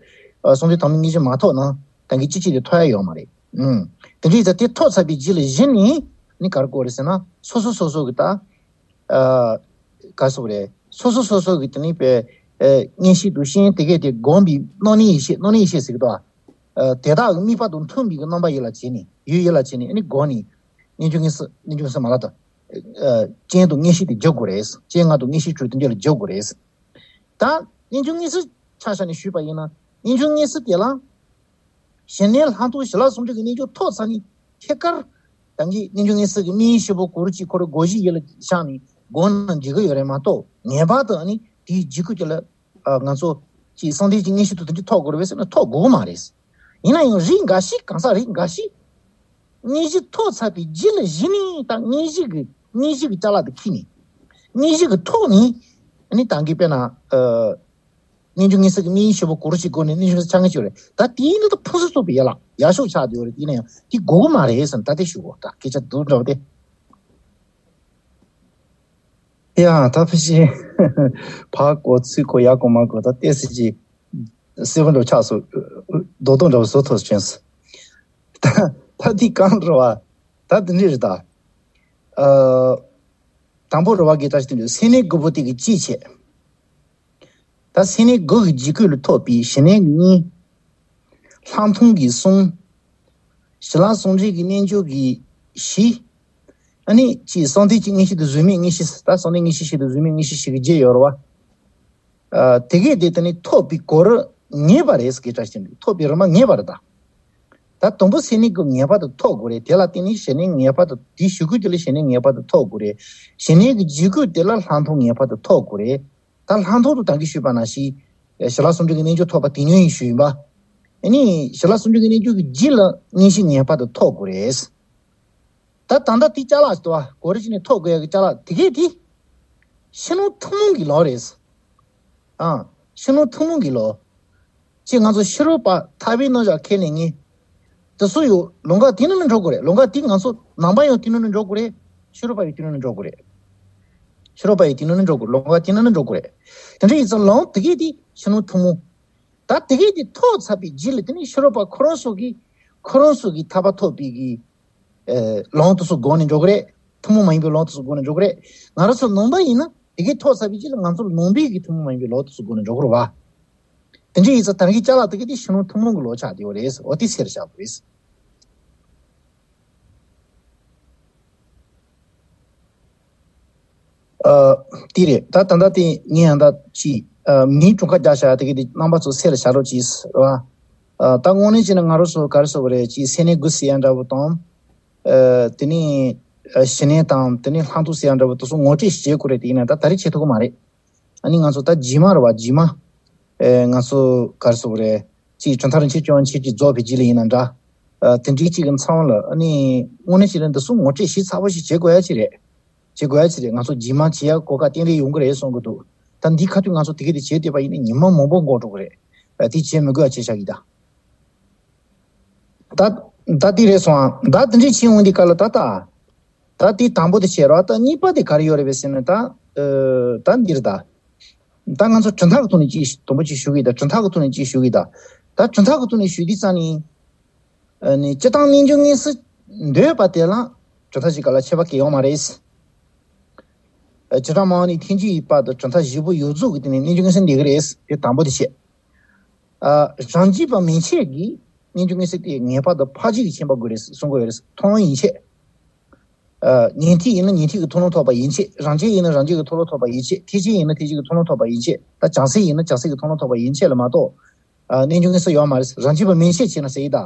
གསང་ཐིག་དང་པོའི་དངོས་གཞི་མ་ཐོབ་ན་ད་གིན་སྤྱི་གཅིག་དེ་ཐོབ་ཡ་ཡོད་མ་རེད། ཨུམ། དེ་འདྲ་ཡིན་ཙང་དེ་ཐོབ་ཚར་བའི་རྗེས་ལ་གཞི་ནས་ནི་ག་རེ་དགོས་རེད་ཟེར་ན། སོ་སོ་སོ་སོ་གི་ད། ཨ། ག་སོགས་རེད། སོ་སོ་སོ་སོ་གི་དེ་ནི་པའི། ཨ། མངོན་ཤེས་དང་སྤྱན་དེ་གས་དེ་བསྒོམས་པའི་སྣང་ནས་ཡེ་ཤེས། སྣང་ནས་ཡེ་ཤེས་ཟེར་གི་འདུག། ཨ། དེ་དག་གི་དམིགས་པ་དང་མཐུན་པའི་གི་རྣམ་པ་ཡིད་ལ་བྱས་ནས། ཡུལ་ཡིད་ལ་བྱས་ནས་ཨ་ནི་བསྒོམས་ནས། རྣལ་འབྱོར་དངོས་སུ། རྣལ་འབྱོར་དངོས་སུ་མ་ལབ་དང་། ཨ། སྤྱན་དང་མངོན་ཤེས་དེ་སྦྱར་དགོས་རེད། སྤྱན་ལྔ་དང་མངོན་ཤེས་བཅུ་དེ་འདྲ་ལ་སྦྱར་དགོས་རེད། ད་རྣལ་འབྱོར་དངོས་སུ་ཆ་བཞག་ནས་ཞུས་པ་ཡིན་ན། རྣལ་འབྱོར་དངོས་སུ་དེ་ལ་ཞི་གནས་ལྷག་མཐོང་ཞི་ལྷག་ཟུང་འབྲེལ་གྱི་རྣལ་འབྱོར་ཐོབ་ཚར་ནས་ཐད་ཀར་ད་གིན་རྣལ་འབྱོར་དངོས་སུ་གི་སྨིན་ཡུལ་བཞི་པོ་གུ་རུ་གཅིག་ཁོ་རང་སྒོ་བཞི་ཡིད་ལ་བཞག་ནས་བསྒོམས་ན་འགྲིག་གི་ཡོད་རེད་མ་གཏོགས། ངེས་པར་དུ་ཨ་ནི་དེའི་རྗེས་ཁུལ་དེ་ལ། ཨ། ང་ཚོ་ཅིག་གསང་ཐིག་ཅིག་དངོས་གཞི་དང་དེ་འདྲ་ཐོབ་དགོས་རེད་པས་ཟེར་ན་ཐོབ་དགོས་མ་རེད། ཡིན་ན་ཡང་རིགས་འགའ་ཞིག། གང་ཟག་རིགས་འགའ་ཞིག་དངོས་གཞི་ཐོབ་ཚར་བའི་རྗེས་ལ་གཞི་ནས་ད་དངོས་གཞི་གི་དངོས་གཞི་གི་ཅ་ལག་དེ་འཁྱེར་ནས། དངོས་གཞི་གི་ཐོག་ནས་ཨ་ནི་ད་གིན་དཔེར་ན། ཨ། རྣལ་འབྱོར་དངོས་སུ་གི་སྨིན་ཡུལ་བཞི་པོ་གུ་རུ་གཅིག་སྒོ་ནས་རྣལ་འབྱོར་དངོས་སུ་ཆགས་ངེས་ཅིག་ཡོད་རེད། ད་དེའི་ནང་དུ་ཕུན་སུམ་ཚོགས་པའི་ཡན་ལག་ཡག་ཤོས་ཆགས་བསྡད་ཡོད་རེད། ཡིན་ན་ཡང་དེ་དགོས་ཀྱི་མ་རེད་ཟེར་ན་ད་དེ་ཞུ་གོ། ད་སྐད་ཆ་དུ་འདྲ་བ་དེ། ཡ། ད་ཕལ་ཆེར་ཕར་གོ་ཚུར་གོ་ཡར་གོ་མར་གོ་ད་ཏོག་ཙམ་ཅིག་གསལ་པོ་འདྲ་ཆགས་སོང་། རྡོག་རྡོག་འདྲ་བ་བཟོ་ཐུབ་བྱུང་སོང་། ད་ད་འདི་གང་རེད་བ། ད་འདི་འདྲ་རེད་ད། ཨ། དང་པོ་རེད་བ། དགེ་བཀྲ་ཤིས་དོན་གྲུབ། སེམས་གནས་དགུ་པོ་དེ་གི་གཅིག་བྱས། ད་སེམས་གནས་དགུ་གི་རྗེས་ཁུལ་ལ་ཐོབ་པའི་ཞི་གནས་གཉིས། ལྷག་མཐོང་གི་གསུམ། ཞི་ལྷག་ཟུང་འབྲེལ་གྱི་རྣལ་འབྱོར་གྱི་བཞི། ཨ་ནི་ཅིག་གསང་ཐིག་ཅིག་དངོས་གཞི་དང་གཟུགས་མེད་དངོས་གཞི། ད་གསང་ཐིག་དངོས་གཞི་བཞི་དང་གཟུགས་མེད་དངོས་གཞི་བཞི་གི་བརྒྱད་ཡོད་རེད་བ། ཨ། དེ་གས་དེ་དེ་ནི་ཐོབ་པའི་གོ་རིམ་ངེས་པ་རེད། དགེ་བཀྲ་ཤིས་དོན་གྲུབ། ཐོབ་པའི་རིམ་པ་ངེས་པ་རེད་ད། ད་དང་པོ་སེམས་གནས་དགུ་ངེས་པར་དུ་ཐོབ་དགོས་རེད། དེ་ལ་བརྟེན་ནས་ཞི་གནས་ངེས་པར་དུ། དེའི་གཞུག་གུ་དེ་ལ་ཞི་གནས་ངེས་པར་དུ་ཐོབ་དགོས་རེད། ཞི་གནས་ཀྱི་རྗེས་ཁུལ་དེ་ལ་ལྷག་མཐོང་ངེས་པར་དུ་ཐོབ་དགོས་རེད། ད་ལྷག་མཐོང་དུ་ད་གིན་ཞུས་པ་ནང་བཞིན་ཞི་ལྷག་ཟུང་འབྲེལ་གྱི་རྣལ་འབྱོར་ཐོབ་པ་དེ་ཉིད་ཡིན་ཞུས་ཡིན་པ། ཨ་ནི་ཞི་ལྷག་ཟུང་འབྲེལ་གྱི་རྣལ་འབྱོར་གྱི་རྗེས་ལ་མངོན་ཤེས་ངེས་པར་དུ་ཐོབ་དགོས་རེད། ད་ད་ལྟ་དེ་ཅ་ལག་ཅིག་འདུག་བ། གོ་རིམ་བཞིན་ནས་ཐོབ་དགོས་ཡ་གི་ཅ་ལག་དེ་གས་དེ་ཕྱི་ནང་ཐུན་མོང་གི་ལུགས་རེད། ཨ། ཕྱི་ནང་ཐུན་མོང་གི་ལུགས། ཅེས་ང་ཚོ་ཕྱི་རོལ་པ་ཐར་པའི་རྣམ་གཞག་ཁས་ལེན་མཁན་དེ་ཚོ་ཡང་ལམ་ཁ་དེ་ནང་ལ་འགྲོ་དགོས་རེད། ལམ་ཁ་དེ་ང་ཚོ་ནང་པ་ཡང་དེ་ནང་ལ་འགྲོ་དགོས་རེད། ཕྱི་རོལ་པ་ཡང་དེ་ནང་ལ་འགྲོ་དགོས་རེད། ཕྱི་རོལ་པ་ཡང་དེ་ནང་ལ་འགྲོ་དགོས། ལམ་ཁ་དེ་ནང་ལ་འགྲོ་དགོས་རེད། དེ་འདྲ་ཡིན་ཙང་ལམ་དེ་གས་དེ་ཕྱི་ནང་ཐུན་མོང་། ད་དེ་གས་དེ་ཐོབ་ཚར་བའི་རྗེས་ལ་དེ་ནི་ཕྱི་རོལ་པ་ཁོ་རང་ཚོ་གིས་ཁོ་རང་ཚོ་གིས་ཐར་པ་ཐོབ་པའི་གི། ཨེ། ལམ་དེ་ཚོ་སྒོ་ནས་འགྲོ་གི་རེད། ཐུན་མོང་མ་ཡིན་པའི་ལམ་དེ་ཚོ་སྒོ་ནས་འགྲོ་གི་རེད། ང་རང་ཚོ་ནང་པ་ཡིན་ན་དེ་གས་ཐོབ་ཚར་བའི་རྗེས་ལ་ང་ཚོ་ནང་པའི་གི་ཐུན་མོང་མ་ཡིན་པའི་ལམ་དེ་ཚོ་སྒོ་ནས་འགྲོ་གི་རེད་བ། དེ་འདྲ་ཡིན་ཙང་ད་གིན་ཅ་ལག་དེ་གས་དེ་ཕྱི་ནང་ཐུན་མོང་གི་ལུགས་ཆགས་བསྡད་ཡོད་རེད། འོ་དེ་ཟེར་བཞག་དགོས་རེད། ཨ། དེ་རེད། ད་ད་ལྟ་དེ་ངས་ཡང་ད་ཅིག་ཨ། མིང་གྲངས་ཀ་རྒྱག་བཞག་དེ་གི་དེ་རྣམ་པ་ཚོ་གསལ་ལ་བཞག་རོགས་གྱིས་ར། ཨ། ད་དངོས་གནས་བྱས་ན་ང་རང་ཚོ་ག་རེ་ཟེར་དགོས་རེད། ཅིག་སེམས་གནས་དགུ་ཟེར་ཡ་འདྲ་བོ་དང་། ཨ། དེ་ནས་ཨ། ཞི་གནས་དང་དེ་ནས་ལྷག་མཐོང་ཟེར་ཡ་འདྲ་བོ་དེ་ཚོ་ངོ་སྤྲོད་བྱེད་དགོས་རེད། དེ་ཡིན་ན་ད་ད་རེས་བྱེད་ཐུབ་ཀྱི་མ་རེད། ཨ་ནི་ང་ཚོ་ད་རྗེས་མ་རེད་བ། རྗེས་མ། ཨེ། ང་ཚོ་ག་རེ་ཟེར་དགོས་རེད། ཅིག་གྲུབ་མཐའ་རིན་ཆེན་བཅུ་པ་མཆོག་གི་རྫོགས་པའི་རྗེས་ལ་ཡིན་ན་འདྲ། ཨ། དེ་འདྲའི་ཅིག་གི་མཚམས་ལ་ཨ་ནི་དངོས་གནས་བྱས་ན་འདི་གསུམ་ངོ་སྤྲོད་ཞིབ་ཚགས་པོ་ཞིག་བྱེད་དགོས་ཡ་ཅིག་རེད། བྱེད་དགོས་ཡ་ཅིག་རེད། ང་ཚོ་རྗེས་མ་བྱེད་ཡ་གོ་སྐབས་ཏན་ཏན་ཡོང་གི་རེད་བསམ་གི་འདུག། ད་འདིའི་ཁ་ཐུག་ང་ཚོ་དེ་གས་དེ་བྱེད་བསྡད་པ་ཡིན་ན་ཉི་མ་མང་པོ་འགོར་འགྲོ་གི་རེད། ཨ། དེ་བྱེད་མི་དགོས་ཡ་བྱེད་བཞག་གི་ད། ད་ད་དེ་རེད་སོང་ཨ། ད་དེ་འདྲའི་ཕྱིན་འོང་དེ་ག་ལ་ད་ད། ད་དེ་དང་པོ་དེ་བྱས་རོགས། ད་གཉིས་པ་དེ་ག་རེ་ཡོད་རེད་པས་ཟེར་ན་ད། ཨ། ད་འདིར་ད། ད་ང་ཚོ་གྲུབ་མཐའ་གི་ཐོག་ནས་ཅིག་དང་པོ་ཅིག་ཞུ་གི་ད། གྲུབ་མཐའ་གི་ཐོག་ནས་ཅིག་ཞུ་གི་ད། ད་གྲུབ་མཐའ་གི་ཐོག་ནས་ཞུ་དུས་ཙང་ནི། ཨ་ནི་སྤྱིར་བཏང་རྣལ་འབྱོར་དངོས་སུ་འདོད་པ་དེ་ལ་གྲུབ་མཐའ་ཞིག་ག་ལ་ཁྱད་པར་གང་ཡང་ཡོད་མ་རེད། ཨ། བྱེ་བྲག་སྨྲ་བ་ནི་ཐལ་འགྱུར་ཡོད་པ་དང་གྲུབ་མཐའ་བཞི་པོ་ཡོངས་རྫོགས་ཀྱི་སྟེང་ནས་རྣལ་འབྱོར་དངོས་སུ་འདོད་ཀྱི་རེད། དེ་དང་པོ་དེ་བྱས། ཨ། རང་རྒྱུད་པ་མན་ཆད་ཀྱིས་ རྣལ་འབྱོར་མངོན་གསལ་དེ་ངེས་པར་དུ་ཕར་ཕྱིན་གྱི་མཁྱེན་པ་དགོས་རེད་གསུང་གི་ཡོད་རེད། མཐོང་ལམ་ཡན་ཆད། ཨ་ཉན་ཐོས་ཡིན་ན་ཉན་ཐོས་ཀྱི་མཐོང་ལམ་ཐོབ་པ་ཡན་ཆད། རང་རྒྱལ་ཡིན་ན་རང་རྒྱལ་གྱི་མཐོང་ལམ་ཐོབ་པ་ཡན་ཆད། ཐེག་ཆེན་ཡིན་ན་ཐེག་ཆེན་གྱི་མཐོང་ལམ་ཐོབ་པ་ཡན་ཆད། ད་བྱང་སེམས་ཡིན་ན་བྱང་སེམས་ཀྱི་མཐོང་ལམ་ཐོབ་པ་ཡན་ཆད་ལ་མ་གཏོགས། ཨ་རྣལ་འབྱོར་མངོན་གསལ་ཡོད་མ་རེད། རང་རྒྱུད་པ་མན་ཆད་བྱས་ན་ཟེར་ཡི་ད།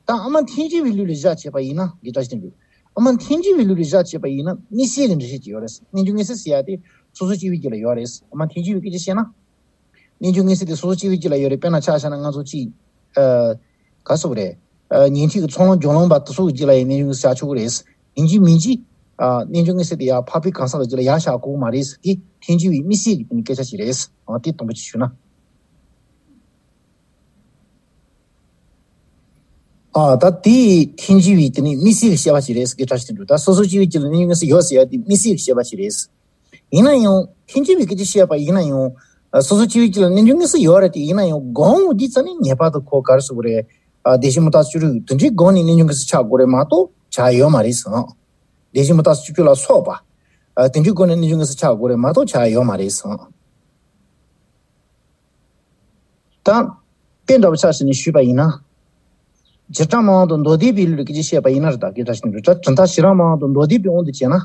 ད་ཨ་མ་ཐལ་འགྱུར་བའི་ལུགས་ལ་བཞག་བྱས་པ་ཡིན་ན་འདི་ལྟར་ཞིག་འདུག་ཨ་མ་ཐལ་འགྱུར་བའི་ལུགས་ལ་བཞག་བྱས་པ་ཡིན་ན་དམིགས་བསལ་ལ་འགྲེལ་བཤད་ཅིག་ཡོད་རེད། རྣལ་འབྱོར་མངོན་གསལ་ཟེར་ཡ་དེ་སོ་སོ་སྐྱེ་བོའི་རྒྱུད་ལ་ཡོད་རེད། ཨ་མ་ཐལ་འགྱུར་བའི་སྐད་ཆ་བཤད་ན། རྣལ་འབྱོར་མངོན་གསལ་དེ་སོ་སོ་སྐྱེ་བོའི་རྒྱུད་ལ་ཡོད་རེད། དཔེར་ན་ཆ་བཞག་ན་ང་ཚོ་གཅིག་ཨ་ག་སོགས་རེད། ཨ་ཉན་ཐོས་ཀྱི་ཚོགས་ལམ་སྦྱོར་ལམ་པ་དེ་ཚོ་གི་རྒྱུད་ལ་ཡང་རྣལ་འབྱོར་མངོན་གསལ་བཞག་ཆོག་གི་རེད། ཡིན་གཅིག་མིན་གཅིག་ཨ་རྣལ་འབྱོར་མངོན་གསལ་དེ་ཡར་འཕགས་པའི་གང་ཟག་གི་རྒྱུད་ལ་ཡར་བཞག་དགོས་མ་རེད། དེ་ཐལ་འགྱུར་བའི་དམིགས་བསལ་གྱི་དེ་ནི་སྐད་ཆ་ཞིག་རེད། ཨ་དེ་དང་པོ་ཅིག་ཞུ་ན། ཨ་ད་དེ་ཐལ་འགྱུར་བའི་དེ་ནི་དམིགས་བསལ་གྱི་བཤད་པ་ཞིག་རེད་ཟེར་གྱི་འདྲ་ཞིག་དེ་འདུག་ད་སོ་སོ་སྐྱེ་བོའི་རྒྱུད་ལ་རྣལ་འབྱོར་མངོན་གསལ་ཡོད་ཟེར་ཡ་དེ་དམིགས་བསལ་གྱི་བཤད་པ་ཞིག་རེད། ཡིན་ན་ཡང་ཐལ་འགྱུར་བའི་སྐད་ཆ་བཤད་པ་ཡིན་ན་ཡང་། ཨ་སོ་སོ་སྐྱེ་བོའི་རྒྱུད་ལ་རྣལ་འབྱོར་མངོན་གསལ་ཡོད་རེད་དེ། ཡིན་ན་ཡང་སྒོམ་འོང་དུས་ཙམ་ནས་ངེས་པར་དུ་ཁོ་ག་རེ་ཟེར་དགོས་རེད། ཨ་བདེན་བཞི་མུ་སྟེགས་སོགས་བཅུ་དྲུག་དེ་འདྲའི་སྒོ་ནས་རྣལ་འབྱོར་མངོན་གསལ་ཆགས་དགོས་རེད་མ་གཏོགས་ཆགས་ཡོད་མ་རེད་ཟེར། བདེན་བཞི་མུ་སྟེགས་སོགས་བཅུ་དྲུག་ལ་སོགས་པ། ཨ་དེ་འདྲའི་སྒོ་ནས་རྣལ་འབྱོར་མངོན་གསལ་ཆགས་དགོས་རེད་མ་གཏོགས་ཆགས་ཡོད་མ་རེད་ཟེར། ད་དཔེ་འདྲ་བོ་ཆ་བཞག་ནས་ཞུས་པ་ཡིན་ན། བྱེ་བྲག་སྨྲ་བ་དང་མདོ་སྡེ་པའི་ལུགས་ཀྱིས་བཤད་པ་ཡིན་ན་རེད། ད་སྐད་ཆ་ཞིག་འདུག་ད་གྲུབ་མཐའ་བྱེ་བྲག་སྨྲ་བ་དང་མདོ་སྡེ་པའི་དབང་དུ་བྱས་ན།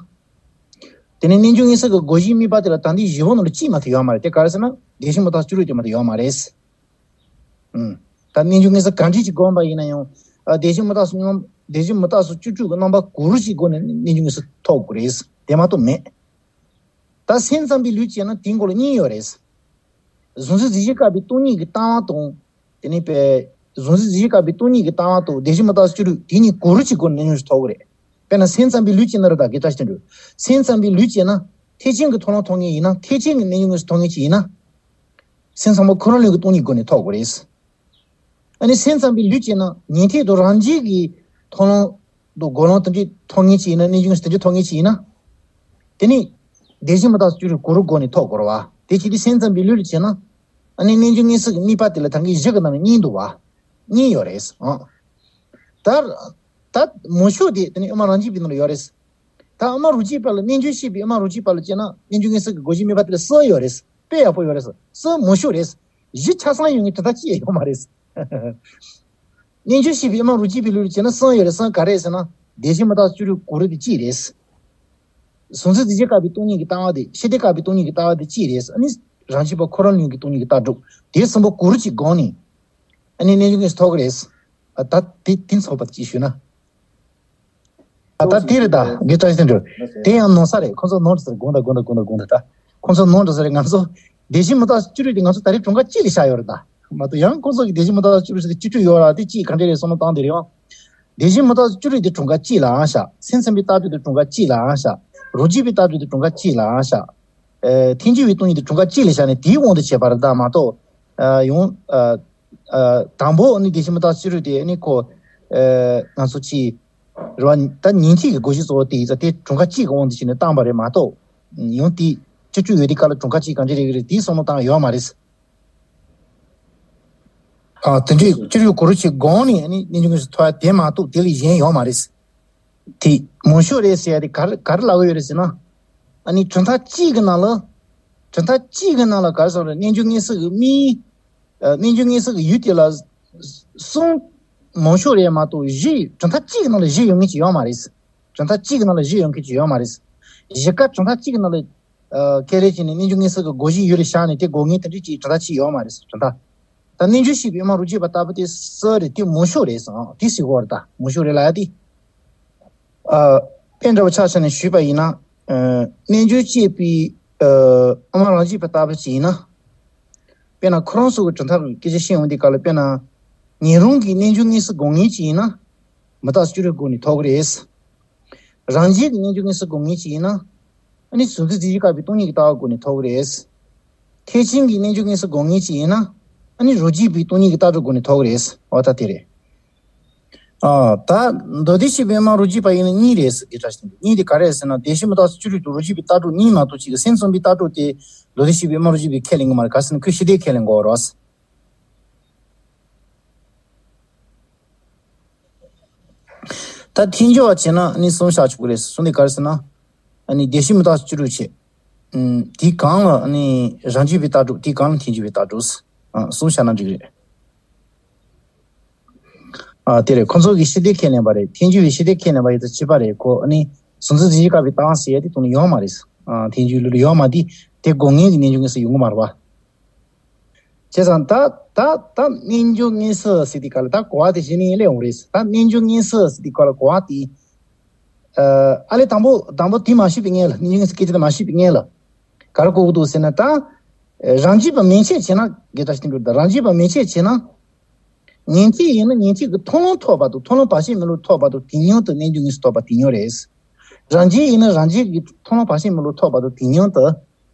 དེ་ནས་རྣལ་འབྱོར་མངོན་གསལ་གྱི་སྒོ་བཞིའི་དམིགས་པ་དེ་ལ་ད་ལྟའི་བཞི་པོ་ནང་ལ་གཅིག་མ་གཏོགས་ཡོད་མ་རེད། དེ་ག་རེ་ཟེར་ན་བདེན་བཞི་མུ་སྟེགས་སོགས་བཅུ་དྲུག་དེ་མ་གཏོགས་ཡོད་མ་རེད། ཨུམ། ད་རྣལ་འབྱོར་མངོན་གསལ་གང་འདྲ་ཅིག་བསྒོམས་པ་ཡིན་ན་ཡང་། ཨ་བདེན་བཞི་མུ་སྟེགས་སོགས་རྣམ་བདེན་བཞི་མུ་སྟེགས་སོགས་བཅུ་དྲུག་གི་རྣམ་པ་གང་རུང་ཅིག་སྒོ་ནས་རྣལ་འབྱོར་མངོན་གསལ་ཐོབ་དགོས་རེད། དེ་མ་གཏོགས་མེད། ད་སེམས་ཙམ་པའི་ལུགས་བྱས་ན་དེའི་མགོ་ལ་གཉིས་ཡོད་རེད། གཟུང་འཛིན་རྫས་གཞན་བཀག་པའི་སྟོང་ཉིད་ཀྱི་ལྟ་བ་དང་། དེ་ནས་པའི་གཟུང་འཛིན་རྫས་གཞན་བཀག་པའི་སྟོང་ཉིད་ཀྱི་ལྟ་བ་དང་བདེན་བཞི་མུ་སྟེགས་སོགས་བཅུ་དྲུག་དེ་གཉིས་གང་རུང་ཅིག་སྒོ་ནས་རྣལ་འབྱོར་མངོན་གསལ་ཐོབ་ཀྱི་རེད། དཔེར་ན་སེམས་ཙམ་པའི་ལུགས་བྱས་ན་རེད། ད་སྐད་ཆ་ཞིག་འདུག་སེམས་ཙམ་པའི་ལུགས་བྱས་ན་ཐེག་ཆེན་གྱི་མཐོང་ལམ་ཐོབ་མཁན་ཡིན་ན། ཐེག་ཆེན་གྱི་རྣལ་འབྱོར་མངོན་གསལ་ཐོབ་མཁན་ཅིག་ཡིན་ན། སེམས་ཙམ་པ་ཁོ་རང་ལུགས་ཀྱི་སྟོང་ཉིད་སྒོ་ནས་ཐོབ་དགོས་རེད། ཨ་ནི་སེམས་ཙམ་པའི་ལུགས་བྱས་ན་ཉན་ཐོས་དང་རང་རྒྱལ་གྱི་མཐོང་ལམ་དང་སྒོམ་ལམ་དེ་འདྲའི་ཐོབ་མཁན་ཅིག་ཡིན་ན། རྣལ་འབྱོར་མངོན་གསལ་དེ་འདྲའི་ཐོབ་མཁན་ཅིག་ཡིན་ན། དེ་ནི་བདེན་བཞི་མུ་སྟེགས་སོགས་བཅུ་དྲུག་གང་རུང་སྒོ་ནས་ཐོབ་དགོས་རེད་བ། དེ་བྱས་ཏེ་སེམས་ཙམ་པའི་ལུགས་ལ་བྱས་ན། ཨ་ནི་རྣལ་འབྱོར་མངོན་གསལ་གྱི་དམིགས་པ་དེ་ལ་ད་གིན་བཞི་གི་ནང་ནས་གཉིས་འདུག་བ། གཉིས་ཡོད་རེད། ཨང་། ད་ད་མང་ཤོས་དེ་དེ་ནི་དབུ་མ་རང་རྒྱུད་པའི་ནང་ལ་ཡོད་རེད། ད་དབུ་མ་རང་རྒྱུད་པ་ལ། རྣལ་འབྱོར་ཤེས་པའི་དབུ་མ་རང་རྒྱུད་པ་ལ་བྱས་ན་རྣལ་འབྱོར་མངོན་གསལ་གྱི་སྒོ་བཞིའི་དམིགས་པ་དེ་ལ་གསུམ་ཡོད་རེད། དཔེ་ཡག་པོ་ཡོད་རེད། གསུམ་མང་ཤོས་རེད། བཞི་ཆ་ཚང་ཡོད་མཁན་གྲུབ་མཐའ་གཅིག་ཡོད་མ་རེད། རྣལ་འབྱོར་ཤེས་པའི་དབུ་མ་རང་རྒྱུད་པའི་ལུགས་ལ་བྱས་ན་གསུམ་ཡོད་རེད། གསུམ་ག་རེ་རེད་ཟེར་ན། བདེན་བཞི་མུ་སྟེགས་སོགས་བཅུ་དྲུག་གང་རུང་དེ་གཅིག་རེད། གཟུང་འཛིན་རྫས་གཞན་བཀག་པའི་སྟོང་ཉིད་ཀྱི་ལྟ་བ་དེ། ཤེས་འདོད་བཀག་པའི་སྟོང་ཉིད་ཀྱི་ལྟ་བ་དེ་གཅིག་རེད། ཨ་ནི་རང་རྒྱུད་པ་ཁོ་རང་ལུགས་ཀྱི་སྟོང་ཉིད་ཀྱི་ལྟ་གྲུབ་དེ་གསུམ་པོ་གང་རུང་ཅིག་སྒོ་ནས། ཨ་ནི་རྣལ་འབྱོར་མངོན་གསལ་ཐོབ་ཀྱི་རེད། ཨ་ད་དེ་དེ་ཚོགས་པ་ཅིག་ཞུས་ན། ཨ་ད་དེ་རེད། ད་དགེ་བཀྲ་ཤིས་དོན་གྲུབ། དེ་ཡང་ནོར་ས་རེད། ཁོང་ཚོ་ནོར་འགྲོ་ས་རེད། དགོངས་དག་དགོངས་དག་དགོངས་དག་དགོངས་དག་ད་ཁོང་ཚོ་ནོར་འགྲོ་ས་རེད། ང་ཚོ་བདེན་བཞི་མུ་སྟེགས་སོགས་བཅུ་དྲུག་དེ་ང་ཚོ་ད་རེས་གྲངས་ཀ་གཅིག་ལ་བཞག་ཡོད་རེད། ད་མ་གཏོགས་ཡང་ཁོང་ཚོ་གི་བདེན་བཞི་མུ་སྟེགས་སོགས་བཅུ་དྲུག་ཟེར་དེ་བཅུ་དྲུག་ཡོད་ར། དེ་གཅིག་ག་འདྲ་རེད་བསམ་བློ་བཏང་དེ་རེད། ཡང་བདེན་བཞི་མུ་སྟེགས་སོགས་བཅུ་དྲུག་དེ་གྲངས་ཀ་གཅིག་ལའང་བཞག་སེམས་ཙམ་པའི་ལྟ་གྲུབ་དེ་གྲངས་ཀ་གཅིག་ལའང་བཞག་རང་རྒྱུད་པའི་ལྟ་གྲུབ་དེ་གྲངས་ཀ་གཅིག་ལའང་བཞག་ཨེ་ཐལ་འགྱུར་བའི་སྟོང་ཉིད་དེ་གྲངས་ཀ་གཅིག་ལ་བཞག་ནས་དེའི་དབང་དུ་བྱས་པ་རེད། ད་མ་གཏོགས་ཨ་ཡང་ཨ་ཨ་དང་པོ་ནི་བདེན་བཞི་མུ་སྟེགས་སོགས་བཅུ་དྲུག་དེ་ནི་ཁོ་ཨ་ང་ཚོ་ཅིག་རེད་བ། ད་ཉན་ཐོས་ཀྱི་སྒོ་བཞི་གཙོ་བོ་དེ་ཡིན་ཙང་དེ་གྲངས་ཀ་གཅིག་གི་དབང་དུ་བྱས་ནས་བཏང་པ་རེད་མ་གཏོགས། ཡང་དེ་བཅུ་དྲུག་ཡོད་དུས་སྐབས་ལ་གྲངས་ཀ་གཅིག་གང་འདྲ་རེད་རེད་དེ་བསམ་བློ་བཏང་ཡོད་མ་རེད། ཨ་དེ་འདྲའི་བཅུ་དྲུག་གང་རུང་ཅིག་སྒོ་ནས་ཨ་ནི་རྣལ་འབྱོར་མངོན་གསལ་ཐོབ་ཡ་དེ་མ་གཏོགས་དེ་ལས་གཞན་ཡོད་མ་རེད། དེ་མང་ཤོས་རེད་ཟེར་ཡ་དེ་ག་རེ་ག་རེ་ལབ་ཀྱི་ཡོད་རེད་ཟེར་ན། ཨ་ནི་གྲུབ་མཐའ་གཅིག་གི་ནང་ལ། གྲུབ་མཐའ་གཅིག་གི་ནང་ལ་ག་རེ་ཟེར་རེད། རྣལ་འབྱོར་མངོན་གསལ་གྱི་དམིགས། ཨ་རྣལ་འབྱོར་མངོན་གསལ་གྱི་ཡུལ་དེ་ལ་གསུམ་མང་ཤོས་རེད་མ་གཏོགས་བཞི། གྲུབ་མཐའ་གཅིག་གི་ནང་ལ་བཞི་ཡོད་མཁན་ཅིག་ཡོད་མ་རེད། གྲུབ་མཐའ་གཅིག་གི་ནང་ལ་བཞི་ཡོད་མཁན་ཅིག་ཡོད་མ་རེད། བཞི་ཀ་གྲུབ་མཐའ་གཅིག་གི་ནང་ལ། ཨ་ཁས་ལེན་བྱས་ནས་རྣལ་འབྱོར་མངོན་གསལ་གྱི་སྒོ་བཞི་ཡུལ་ལ་བཞག་ནས་དེ་སྒོ་ངའི་དེ་འདྲ་ཅིག་གྲུབ་མཐའ་གཅིག་ཡོད་མ་རེད། གྲུབ་མཐའ། ད་རྣལ་འབྱོར་ཤེས་པའི་དབུ་མ་རང་རྒྱུད་པ་ལྟ་བུ་དེ་གསུམ་རེད། དེ་མང་ཤོས་རེད་ཟེར། དེ་ཟེར་གྱི་ཡོད་རེད། ད་མང་ཤོས་རེད་ལབ་ཡ་དེ། ཨ་དཔེ་འདྲ་བོ་ཆ་བཞག་ནས་ཞུས་པ་ཡིན་ན། ཨ་རྣལ་འབྱོར་ཤེས་པའི་ཨ་དབུ་མ་རང་རྒྱུད་པ་ལྟ་བུ་ཅིག་ཡིན་ན། དཔེར་ན་ཁོ་རང་ཚོ་གི་གྲུབ་མཐའ་གི་སྐད་ཆ་བཤད་ཡོང་དུས་སྐབས་ལ། དཔེར་ན་ཉན་རང་གི་རྣལ་འབྱོར་མངོན་གསལ་སྒོམ་མཁན་ཅིག་ཡིན་ན། མུ་སྟེགས་སོགས་བཅུ་དྲུག་སྒོ་ནས་ཐོབ་ཀྱི་རེད། རང་རྒྱུད་ཀྱི་རྣལ་འབྱོར་མངོན་གསལ་སྒོམ་མཁན་ཅིག་ཡིན་ན། ཨ་ནི་གཟུང་འཛིན་རྫས་གཞན་བཀག་པའི་སྟོང་ཉིད་ཀྱི་ལྟ་བ་སྒོ་ནས་ཐོབ་ཀྱི་རེད། ཐེག་ཆེན་གྱི་རྣལ་འབྱོར་མངོན་གསལ་སྒོམ་མཁན་ཅིག་ཡིན་ན། ཨ་ནི་རང་རྒྱུད་པའི་སྟོང་ཉིད་ཀྱི་ལྟ་གྲུབ་སྒོ་ནས་ཐོབ་ཀྱི་རེད། འོ་ད་དེ་རེད། ཨ་ད་མདོ་སྡེ་ཤེས་པའི་དབུ་མ་རང་རྒྱུད་པ་ཡིན་ན་གཉིས་རེད་ཟེར་གྱི་འདྲ་ཞིག་འདུག་གཉིས་དེ་ག་རེ་རེད་ཟེར་ན། བདེན་བཞི་མུ་སྟེགས་སོགས་བཅུ་དྲུག་དང་རང་རྒྱུད་པའི་ལྟ་གྲུབ་གཉིས་མ་གཏོགས་གཅིག་གི་སེམས་ཙམ་པའི་ལྟ་གྲུབ་དེ་མདོ་སྡེ་ཤེས་པའི་དབུ་མ་རང་རྒྱུད་པས་ཁས་ལེན་གྱི་མ་རེད། ག་རེ་ཟེར་ན་ཁོས་ཤེས་འདོད་ཁས་ལེན་དགོས་རེད། ད་ཐལ་འགྱུར་བ་བྱས་ན་ནི་གསུམ་བཞག་ཆོག་གི་རེད་གསུངས་ཏེ། ག་རེ་ཟེར་ན། ཨ་ནི་བདེན་བཞི་མུ་སྟེགས་སོགས་བཅུ་དྲུག་བྱས། ཨུམ། དེའི་སྒང་ལ་ཨ་ནི་རང་རྒྱུད་པའི་ལྟ་གྲུབ། དེའི་སྒང་ལ་ཐལ་འགྱུར་བའི་ལྟ་གྲུབ། ཨ་གསུམ་བཞག་ན་འགྲིག་གི་རེད། ཨ་དེ་རེད། ཁོ་ཚོ་གི་ཤེས་ལྡན་ཁས་ལེན་པ་རེད། ཐལ་འགྱུར་བའི་ཤེས་ལྡན་ཁས་ལེན་པ་ཡོད་ཚོ་ཅི་པ་རེད། ཁོ་ཨ་ནི་གཟུང་འཛིན་རྫས་གཞན་བཀག་པའི་རྟགས་ཟེར་ཡ་དེ་དུང་ནི་ཡོད་མ་རེད། ཨ་ཐལ་འགྱུར་ལུགས་ལ་ཡོད་མ་དེ་དེ་དགོས་ངེས་ཀྱི་རྣལ་འབྱོར་མངོན་གསལ་ཡོང་གི་མ་རེད་པ། བྱས་ཙང་ད་ད་ད་རྣལ་འབྱོར་མངོན་གསལ་ཟེར་དེ་ག་ལ་ད་གོ་བ་དེ་གཞི་ནས་སླེབས་འོང་རེད། ད་རྣལ་འབྱོར་མངོན་གསལ་ཟེར་དེ་ག་ལ་གོ་བ་དེ། ཨ་ལས་དང་པོ་དང་པོ་དེ་མ་ཤེས་པའི་སྔོན་ལ། རྣལ་འབྱོར་མངོན་གསལ་སྐད་ཆ་དེ་མ་ཤེས་པའི་སྔོན་ལ་ག་རེ་གོ་གི་འདུག་ཟེར་ན། ད་རང་རྒྱུད་པ་མན་ཆད་བྱས་ན་དགེ་བཀྲ་ཤིས་དོན་གྲུབ། ད་རང་རྒྱུད་པ་མན་ཆད་བྱས་ན། ཉན་ཐོས་ཡིན་ན་ཉན་ཐོས་ཀྱི་མཐོང་ལམ་ཐོབ་པ་དང་། མཐོང་ལམ་བར་ཆད་མེད་ལུགས་ཐོབ་པ་དང་དེ་མཉམ་དུ་རྣལ་འབྱོར་མངོན་གསལ་ཐོབ་པ་དེ་ཉིད་རེད། རང་རྒྱུད་ཡིན་ན་རང་རྒྱུད་ཀྱི་མཐོང་ལམ་བར་ཆད་མེད་ལུགས་ཐོབ་པ་དང་དེ་མཉམ་དུ།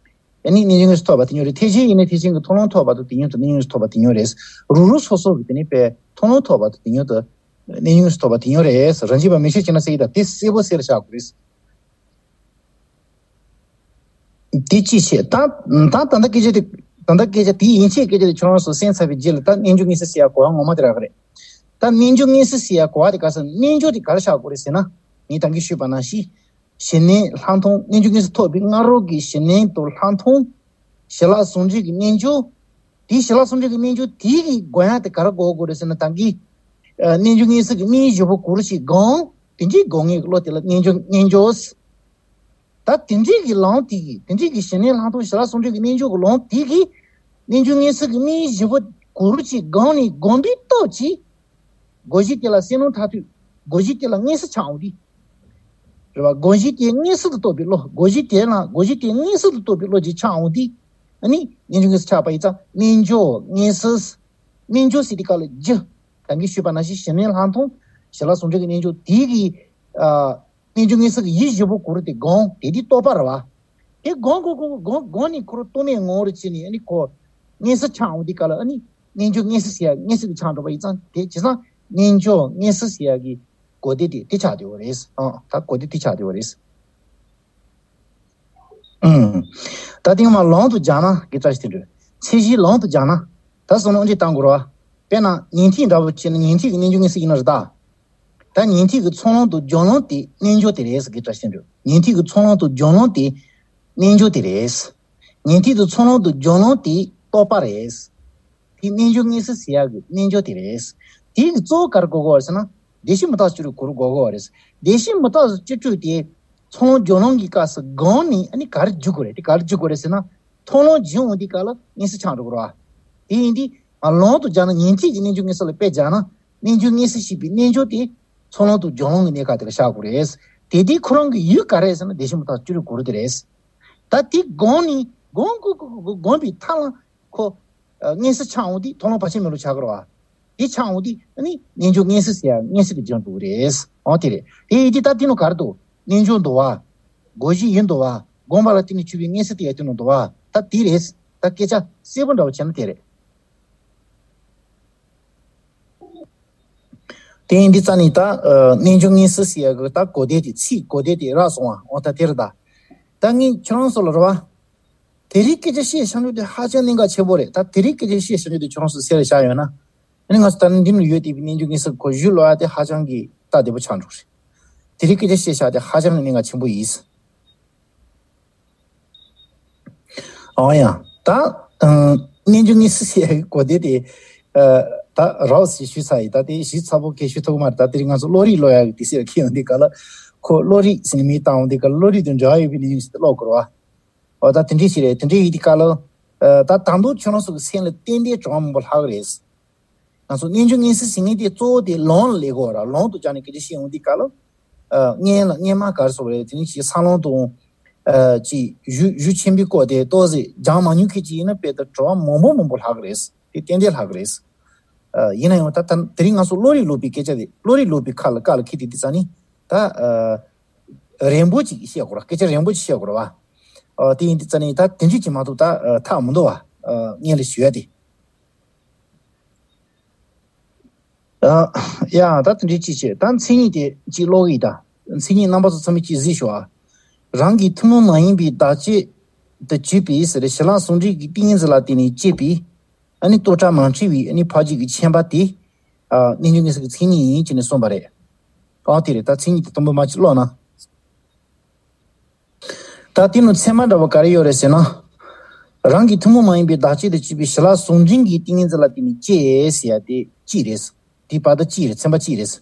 ཨ་ནི་རྣལ་འབྱོར་མངོན་གསལ་ཐོབ་པ་དེ་ཉིད་རེད། ཐེག་ཆེན་ཡིན་ན་ཐེག་ཆེན་གྱི་མཐོང་ལམ་ཐོབ་པ་དང་དེ་མཉམ་དུ་རྣལ་འབྱོར་མངོན་གསལ་ཐོབ་པ་དེ་ཉིད་རེད། རང་རང་སོ་སོ་གི་དེ་ནི་པའི་མཐོང་ལམ་ཐོབ་པ་དང་དེ་མཉམ་དུ་རྣལ་འབྱོར་མངོན་གསལ་ཐོབ་པ་དེ་ཉིད་རེད། རང་རྒྱུད་པ་མན་ཆད་བྱས་ན་ཟེར་གྱི་ད་དེ་གསལ་པོ་གསལ་རུ་བཞག་དགོས་རེད། དེ་ཅི་བྱེད། ད་ད་ད་ལྟ་སྐད་ཆ་དེ། ད་ལྟ་སྐད་ཆ་དེའི་ཡན་ཆད་སྐད་ཆ་དེ་ཁྱོད་རང་ཚོ་གསན་ཚར་བའི་རྗེས་ལ་ད་རྣལ་འབྱོར་མངོན་གསལ་ཟེར་ཡ་གོ་བ་ངོ་མ་དེ་རག་གི་རེད། ད་རྣལ་འབྱོར་མངོན་གསལ་ཟེར་ཡ་གོ་བ་དེ་ག་ས་རྣལ་འབྱོར་དེ་ག་རེ་ཆགས་དགོས་རེད་ཟེར་ན། ངས་ད་གིན་ཞུས་པ་ནང་བཞིན། གཞི་གནས་ལྷག་མཐོང་། རྣལ་འབྱོར་མངོན་གསལ་ཐོབ་པའི་སྔ་རོལ་གྱི་གཞི་གནས་དང་ལྷག་མཐོང་། ཞི་ལྷག་ཟུང་འབྲེལ་གྱི་རྣལ་འབྱོར། དེའི་ཞི་ལྷག་ཟུང་འབྲེལ་གྱི་རྣལ་འབྱོར་དེའི་གི་སྒོམ་ཡ་དེ་ག་རེ་དགོས་དགོས་རེད་ཟེར་ན། ད་གིན་ཨ་རྣལ་འབྱོར་མངོན་གསལ་གྱི་དམིགས་ཡུལ་བཞི་པོ་གོ་རིམ་བཞིན་སྒོམ། དེ་འདྲའི་སྒོམ་མཁན་གྱི་བློ་དེ་ལ་རྣལ་འབྱོར་རྣལ་འབྱོར། ད་དེ་འདྲའི་གི་ལམ་དེ་གི། དེ་འདྲའི་གི་གཞི་གནས་ལྷག་མཐོང་ཞི་ལྷག་ཟུང་འབྲེལ་གྱི་རྣལ་འབྱོར་གྱི་ལམ་དེ་གི་རྣལ་འབྱོར་མངོན་གསལ་གྱི་དམིགས་ཡུལ་བཞི་པོ་གོ་རིམ་བཞིན་སྒོམ་ནས། སྒོམ་པའི་སྟོབས་ཀྱིས་སྒོམ་གཞི་དེ་ལ་གསལ་སྣང་མཐར་ཐུག་སྒོམ་གཞི་དེ་ལ་མངོན་གསལ་ཆགས་འོང་དུས། རེད་བ། སྒོམ་གཞི་དེ་མངོན་གསལ་དུ་རྟོགས་པའི་བློ། སྒོམ་གཞི་དེ་ལ། སྒོམ་གཞི་དེ་མངོན་གསལ་དུ་རྟོགས་པའི་བློ་ཅིག་ཆགས་འོང་དུས། ཨ་ནི་རྣལ་འབྱོར་མངོན་གསལ་ཆགས་པ་ཡིན་ཙང་རྣལ་འབྱོར་མངོན་གསལ། རྣལ་འབྱོར་ཟེར་དེ་ག་ལ་རྒྱུ། ད་གིན་ཞུས་པ་ནང་བཞིན་གཞི་གནས་ལྷག་མཐོང་ཞི་ལྷག་ཟུང་འབྲེལ་གྱི་རྣལ་འབྱོར་དེ་གི། ཨ་རྣལ་འབྱོར་མངོན་གསལ་གྱི་ཡུལ་བཞི་པོ་གོ་རིམ་དེ་སྒོམ། དེ་དེ་རྟོགས་པ་རེད་བ། དེ་སྒོམ་སྒོམ་སྒོམ་སྒོམ་སྒོམ་ནས་ཁོ་རང་རྟོག་མེད་ངང་རུ་ཕྱིན་ནས། ཨ་ནི་ཁོ་མངོན་གསལ་ཆགས་འོང་དུས་སྐབས་ལ། ཨ་ནི་རྣལ་འབྱོར་མངོན་གསལ་ཟེར་ཡ་མངོན་གསལ་དུ་ཆགས་འགྲོ་བ་ཡིན་ཙང་། དེ་བྱས་ཙང་རྣལ་འབྱོར་མངོན་གསལ་ཟེར་ཡ་གི་གོ་བདེ་དེ་དེ་ཆགས་བསྡད་ཡོད་རེད། ཨ་ད་གོ་བདེ་དེ་ཆགས་བསྡད་ཡོད་རེད། ཨུམ། ད་དེ་མར་ལམ་དུ་སྦྱར་ན་དགེ་བཀྲ་ཤིས་དོན་གྲུབ། ཚད་གཞི་ལམ་དུ་སྦྱར་ན། ད་བསམ་བློ་འདི་བཏང་དགོས་རེད་བ། དཔེར་ན་ཉན་ཐོས་འདྲ་པོ་བྱས་ན་ཉན་ཐོས་ཀྱི་རྣལ་འབྱོར་མངོན་གསལ་ཡིན་ན་རེད་ད། ད་ཉན་ཐོས་ཀྱི་ཚོགས་ལམ་དང་སྦྱོར་ལམ་དེ་རྣལ་འབྱོར་དེ་རེད་ཟེར། དགེ་བཀྲ་ཤིས་དོན་གྲུབ། ཉན་ཐོས་ཀྱི་ཚོགས་ལམ་དང་སྦྱོར་ལམ་དེ་རྣལ་འབྱོར་དེ་རེད། ཉན་ཐོས་ཀྱི་ཚོགས་ལམ་དང་སྦྱོར་ལམ་དེ་རྟོགས་པ་རེད། དེ་རྣལ་འབྱོར་མངོན་གསལ་ཟེར་ཡག་གི་རྣལ་འབྱོར་དེ་རེད། དེ་གི་གཙོ་བོ་ག་རེ་གོ་དགོས་རེད་ཟེར་ན། བདེ་གཤེགས་མུ་སྟེགས་སྤྱོད་ལུགས་གོ་རིམ་གོ་དགོས་རེད། བདེ་གཤེགས་མུ་སྟེགས་སྤྱོད་ལུགས་དེ་ཚོགས་ལམ་སྦྱོར་ལམ་གྱི་སྐབས་སུ་སྒོམ་ནས། ཨ་ནི་ག་རེ་འཇུག་དགོས་རེད། དེ་ག་རེ་འཇུག་དགོས་རེད་ཟེར་ན། མཐོང་ལམ་སྦྱོང་འོང་དུས་སྐབས་ལ་མངོན་གསལ་ཆགས་འགྲོ་གི་རེད་བ། དེ་ཡིན་དུས་ང་ལམ་དུ་སྦྱར་ན། ཉན་ཐོས་ཀྱི་རྣལ་འབྱོར་མངོན་གསལ་ལ་དཔེ་སྦྱར་ན། རྣལ་འབྱོར་མངོན་གསལ་ཞེས་པའི་རྣལ་འབྱོར་དེ་ཚོགས་ལམ་དང་སྦྱོར་ལམ་གྱི་གནས་སྐབས་དེ་ལ་བཞག་དགོས་རེད། དེ་དུས་ཁོ་རང་གི་ཡུལ་ག་རེ་རེད་ཟེར་ན། བདེ་གཤེགས་མུ་སྟེགས་སྤྱོད་ལུགས་གོ་རིམ་དེ་རེད། ད་དེ་སྒོམ་ནས་སྒོམ་སྒོམ་སྒོམ་སྒོམ་སྒོམ་པའི་མཐའ་ལ་ཁོ་ཨ་མངོན་གསལ་ཆགས་འོང་དུས་མཐོང་ལམ་བར་ཆད་མེད་ལུགས་ཆགས་ཀྱི་རེད་བ། དེ་ཆགས་འོང་དུས་ཨ་ནི་རྣལ་འབྱོར་མངོན་གསལ་ཟེར་ཡག་མངོན་གསལ་དུ་སྦྱོར་འགྲོ་གི་རེད། འོ་དེ་རེད། དེ་ཡིན་དུས་ད་དེ་ནང་ག་རེ་འདུག་རྣལ་འབྱོར་འདུག་བ། སྒོམ་གཞི་ཡུལ་འདུག་བ། སྒོམ་པ་ལ་བརྟེན་ནས་བྱུང་བའི་མངོན་གསལ་དེ་ཡང་དེ་ནང་འདུག་བ། ད་དེ་རེད། ད་སྐད་ཆ་གསལ་པོ་འདྲ་བོ་བྱས་ན་དེ་རེད། དེ་ཡིན་དུས་རྩ་ནས་ད་ཨ་རྣལ་འབྱོར་མངོན་གསལ་ཟེར་ཡག་གི་ད་གོ་བདེ་དེ། ཚིག་གོ་བདེ་དེ་རག་སོང་བ། འོ་ད་དེ་རེད་ད། ད་ངས་ཁྱོད་རང་ཚོ་ལ་རེད་བ། དེ་རིང་སྐད་ཆ་བཤད་བཞག་རྒྱུ་དེ་ཧ་ཅང་གནད་འགག་ཆེན་པོ་རེད། ད་དེ་རིང་སྐད་ཆ་བཤད་བཞག་རྒྱུ་དེ་ཁྱོད་རང་ཚོ་གསལ་རེ་བཞག་ཡོད་ན། ཨ་ནི་ང་ཚོ་ད་ནི་འདི་ནང་ཡོད་བསྡད་པའི་རྣལ་འབྱོར་མངོན་གསལ་གོ་རིམ་ཀློག་ཡག་དེ་ཧ་ཅང་གི་སྟབས་བདེ་པོ་ཆགས་འགྲོ་གི་རེད། དེ་རིང་སྐད་ཆ་བཤད་བཞག་དེ་ཧ་ཅང་གི་གནད་འགག་ཆེན་པོ་ཡིན། འོ་ཡ། ད་ཨང་རྣལ་འབྱོར་མངོན་གསལ་ཟེར་ཡག་གི་གོ་བདེ་དེ་ཨ་ད་རག་ཟེར་ཞུས་ཚར་ཡིན། ད་དེ་ཞིབ་ཚགས་པོ་གང་ཞུ་ཐུབ་ཀྱི་མ་རེད། ད་དེ་རིང་ང་ཚོ་བློ་རིག་ཀློག་ཡག་གི་དུས་ཚོད་ལ་འཁེལ་ཡོང་དུས་སྐབས་ལ། ཁོ་བློ་རིག་ཟེར་ནས་མིང་བཏགས་ཡོང་དུས་སྐབས་ལ་བློ་རིག་དང་འབྲེལ་བ་ཡོད་པའི་རྣལ་འབྱོར་མངོན་གསལ་དེ་ཀློག་དགོས་རེད་བ། འོ་ད་དེ་འདྲས་ཞིག་རེད། དེ་འདྲས་ཡིན་དུས་སྐབས་ལ་ཨ་ད་ད་དུང་ཁྱོད་རང་ཚོ་གི་སེམས་ལ་ཏན་ཏན་དྲི་བ་མང་པོ་ལྷག་གི་རེད། ང་ཚོ་རྣལ་འབྱོར་མངོན་གསལ་ཟེར་མཁན་དེ་གཙོ་བོ་དེ་ལམ་ལ་སླེབས་དགོས་ར། ལམ་དུ་སྦྱར་ནས་སྐད་ཆ་བཤད་ཡོང་དུས་སྐབས་ལ། ཨ་སྔོན་ལ་སྔོན་མ་ག་རེ་ཟེར་དགོས་རེད། དེ་ནི་ཅིག་ས་ལམ་དང་ཨ་ཅིག་གཞུང་གཞུང་ཆེན་པོའི་སྐོར་དེ་ཏོག་ཙམ་སྦྱང་མ་མྱོང་མཁན་ཅིག་ཡིན་ན་དཔེ་ད་དྲི་བ་མང་པོ་མང་པོ་ལྷག་གི་རེད། དེ་ཏན་ཏན་ལྷག་གི་རེད། ཨ་ཡིན་ན་ཡང་ད་ད་དེ་རིང་ང་ཚོ་བློ་རིག་ཀློག་པའི་སྐད་ཆ་དེ། བློ་རིག་ཀློག་པའི་ཁ་ལ་བཀའ་ལ་འཁེལ་དེ་དེ་ཙ་ནི་ད་ཨ་རན་པོ་ཅིག་བཤད་དགོས་ར། སྐད་ཆ་རན་པོ་ཅིག་བཤད་དགོས་ར་བ། ཨ་དེ་ཡིན་དུས་ཙ་ནི་ད་དེ་འདྲས་ཅིག་མ་གཏོགས་ད་ཨ་ཐབས་མི་འདུག་བ། ཨ་སྔོན་ལ་ཞུ་ཡ་དེ། ཨ་ཡ་ད་དེ་འདྲས་ཅིག་བྱས། ད་མཚན་ཉིད་དེ་ཅིག་ཀློག་གི་ཡིན་ད། མཚན་ཉིད་རྣམ་པ་ཚོ་ཚང་མས་ཅིག་གཟིགས་ཤོག་ཨ། རང་གི་ཐུན་མོང་མ་ཡིན་པའི་བདག་བསྐྱེད་དུ་གྱུར་པའི་ཟེར་ཞི་ལྷག་ཟུང་འབྲེལ་གྱི་ཏིང་ངེ་འཛིན་ལ་བརྟེན་ནས་སྐྱེས་པའི་ཨ་ནི་རྟོག་བྲལ་མ་འཁྲུལ་བའི་ཨ་ནི་འཕགས་རྒྱུད་ཀྱི་མཁྱེན་པ་དེ་ཨ་རྣལ་འབྱོར་མངོན་གསལ་གྱི་མཚན་ཉིད་ཡིན་ཅེས་ནས་གསུངས་པ་རེད། ཨ་དེ་རེད། ད་མཚན་ཉིད་དེ་དང་པོ་མ་ཅིག་ཀློག་ན། ད་དེ་ནང་ཚད་མ་འདྲ་བོ་ག་རེ་ཡོད་རེད་ཟེར་ན། རང་གི་ཐུན་མོང་མ་ཡིན་པའི་བདག་བསྐྱེད་དུ་གྱུར་པའི་ཞི་ལྷག་ཟུང་འབྲེལ་གྱི་ཏིང་ངེ་འཛིན་ལ་བརྟེན་ནས་སྐྱེས་ཟེར་ཡ་དེ་གཅིག་རེད། དེའི་བར་དུ་གཅིག་རེད། ཚན་པ་གཅིག་རེད།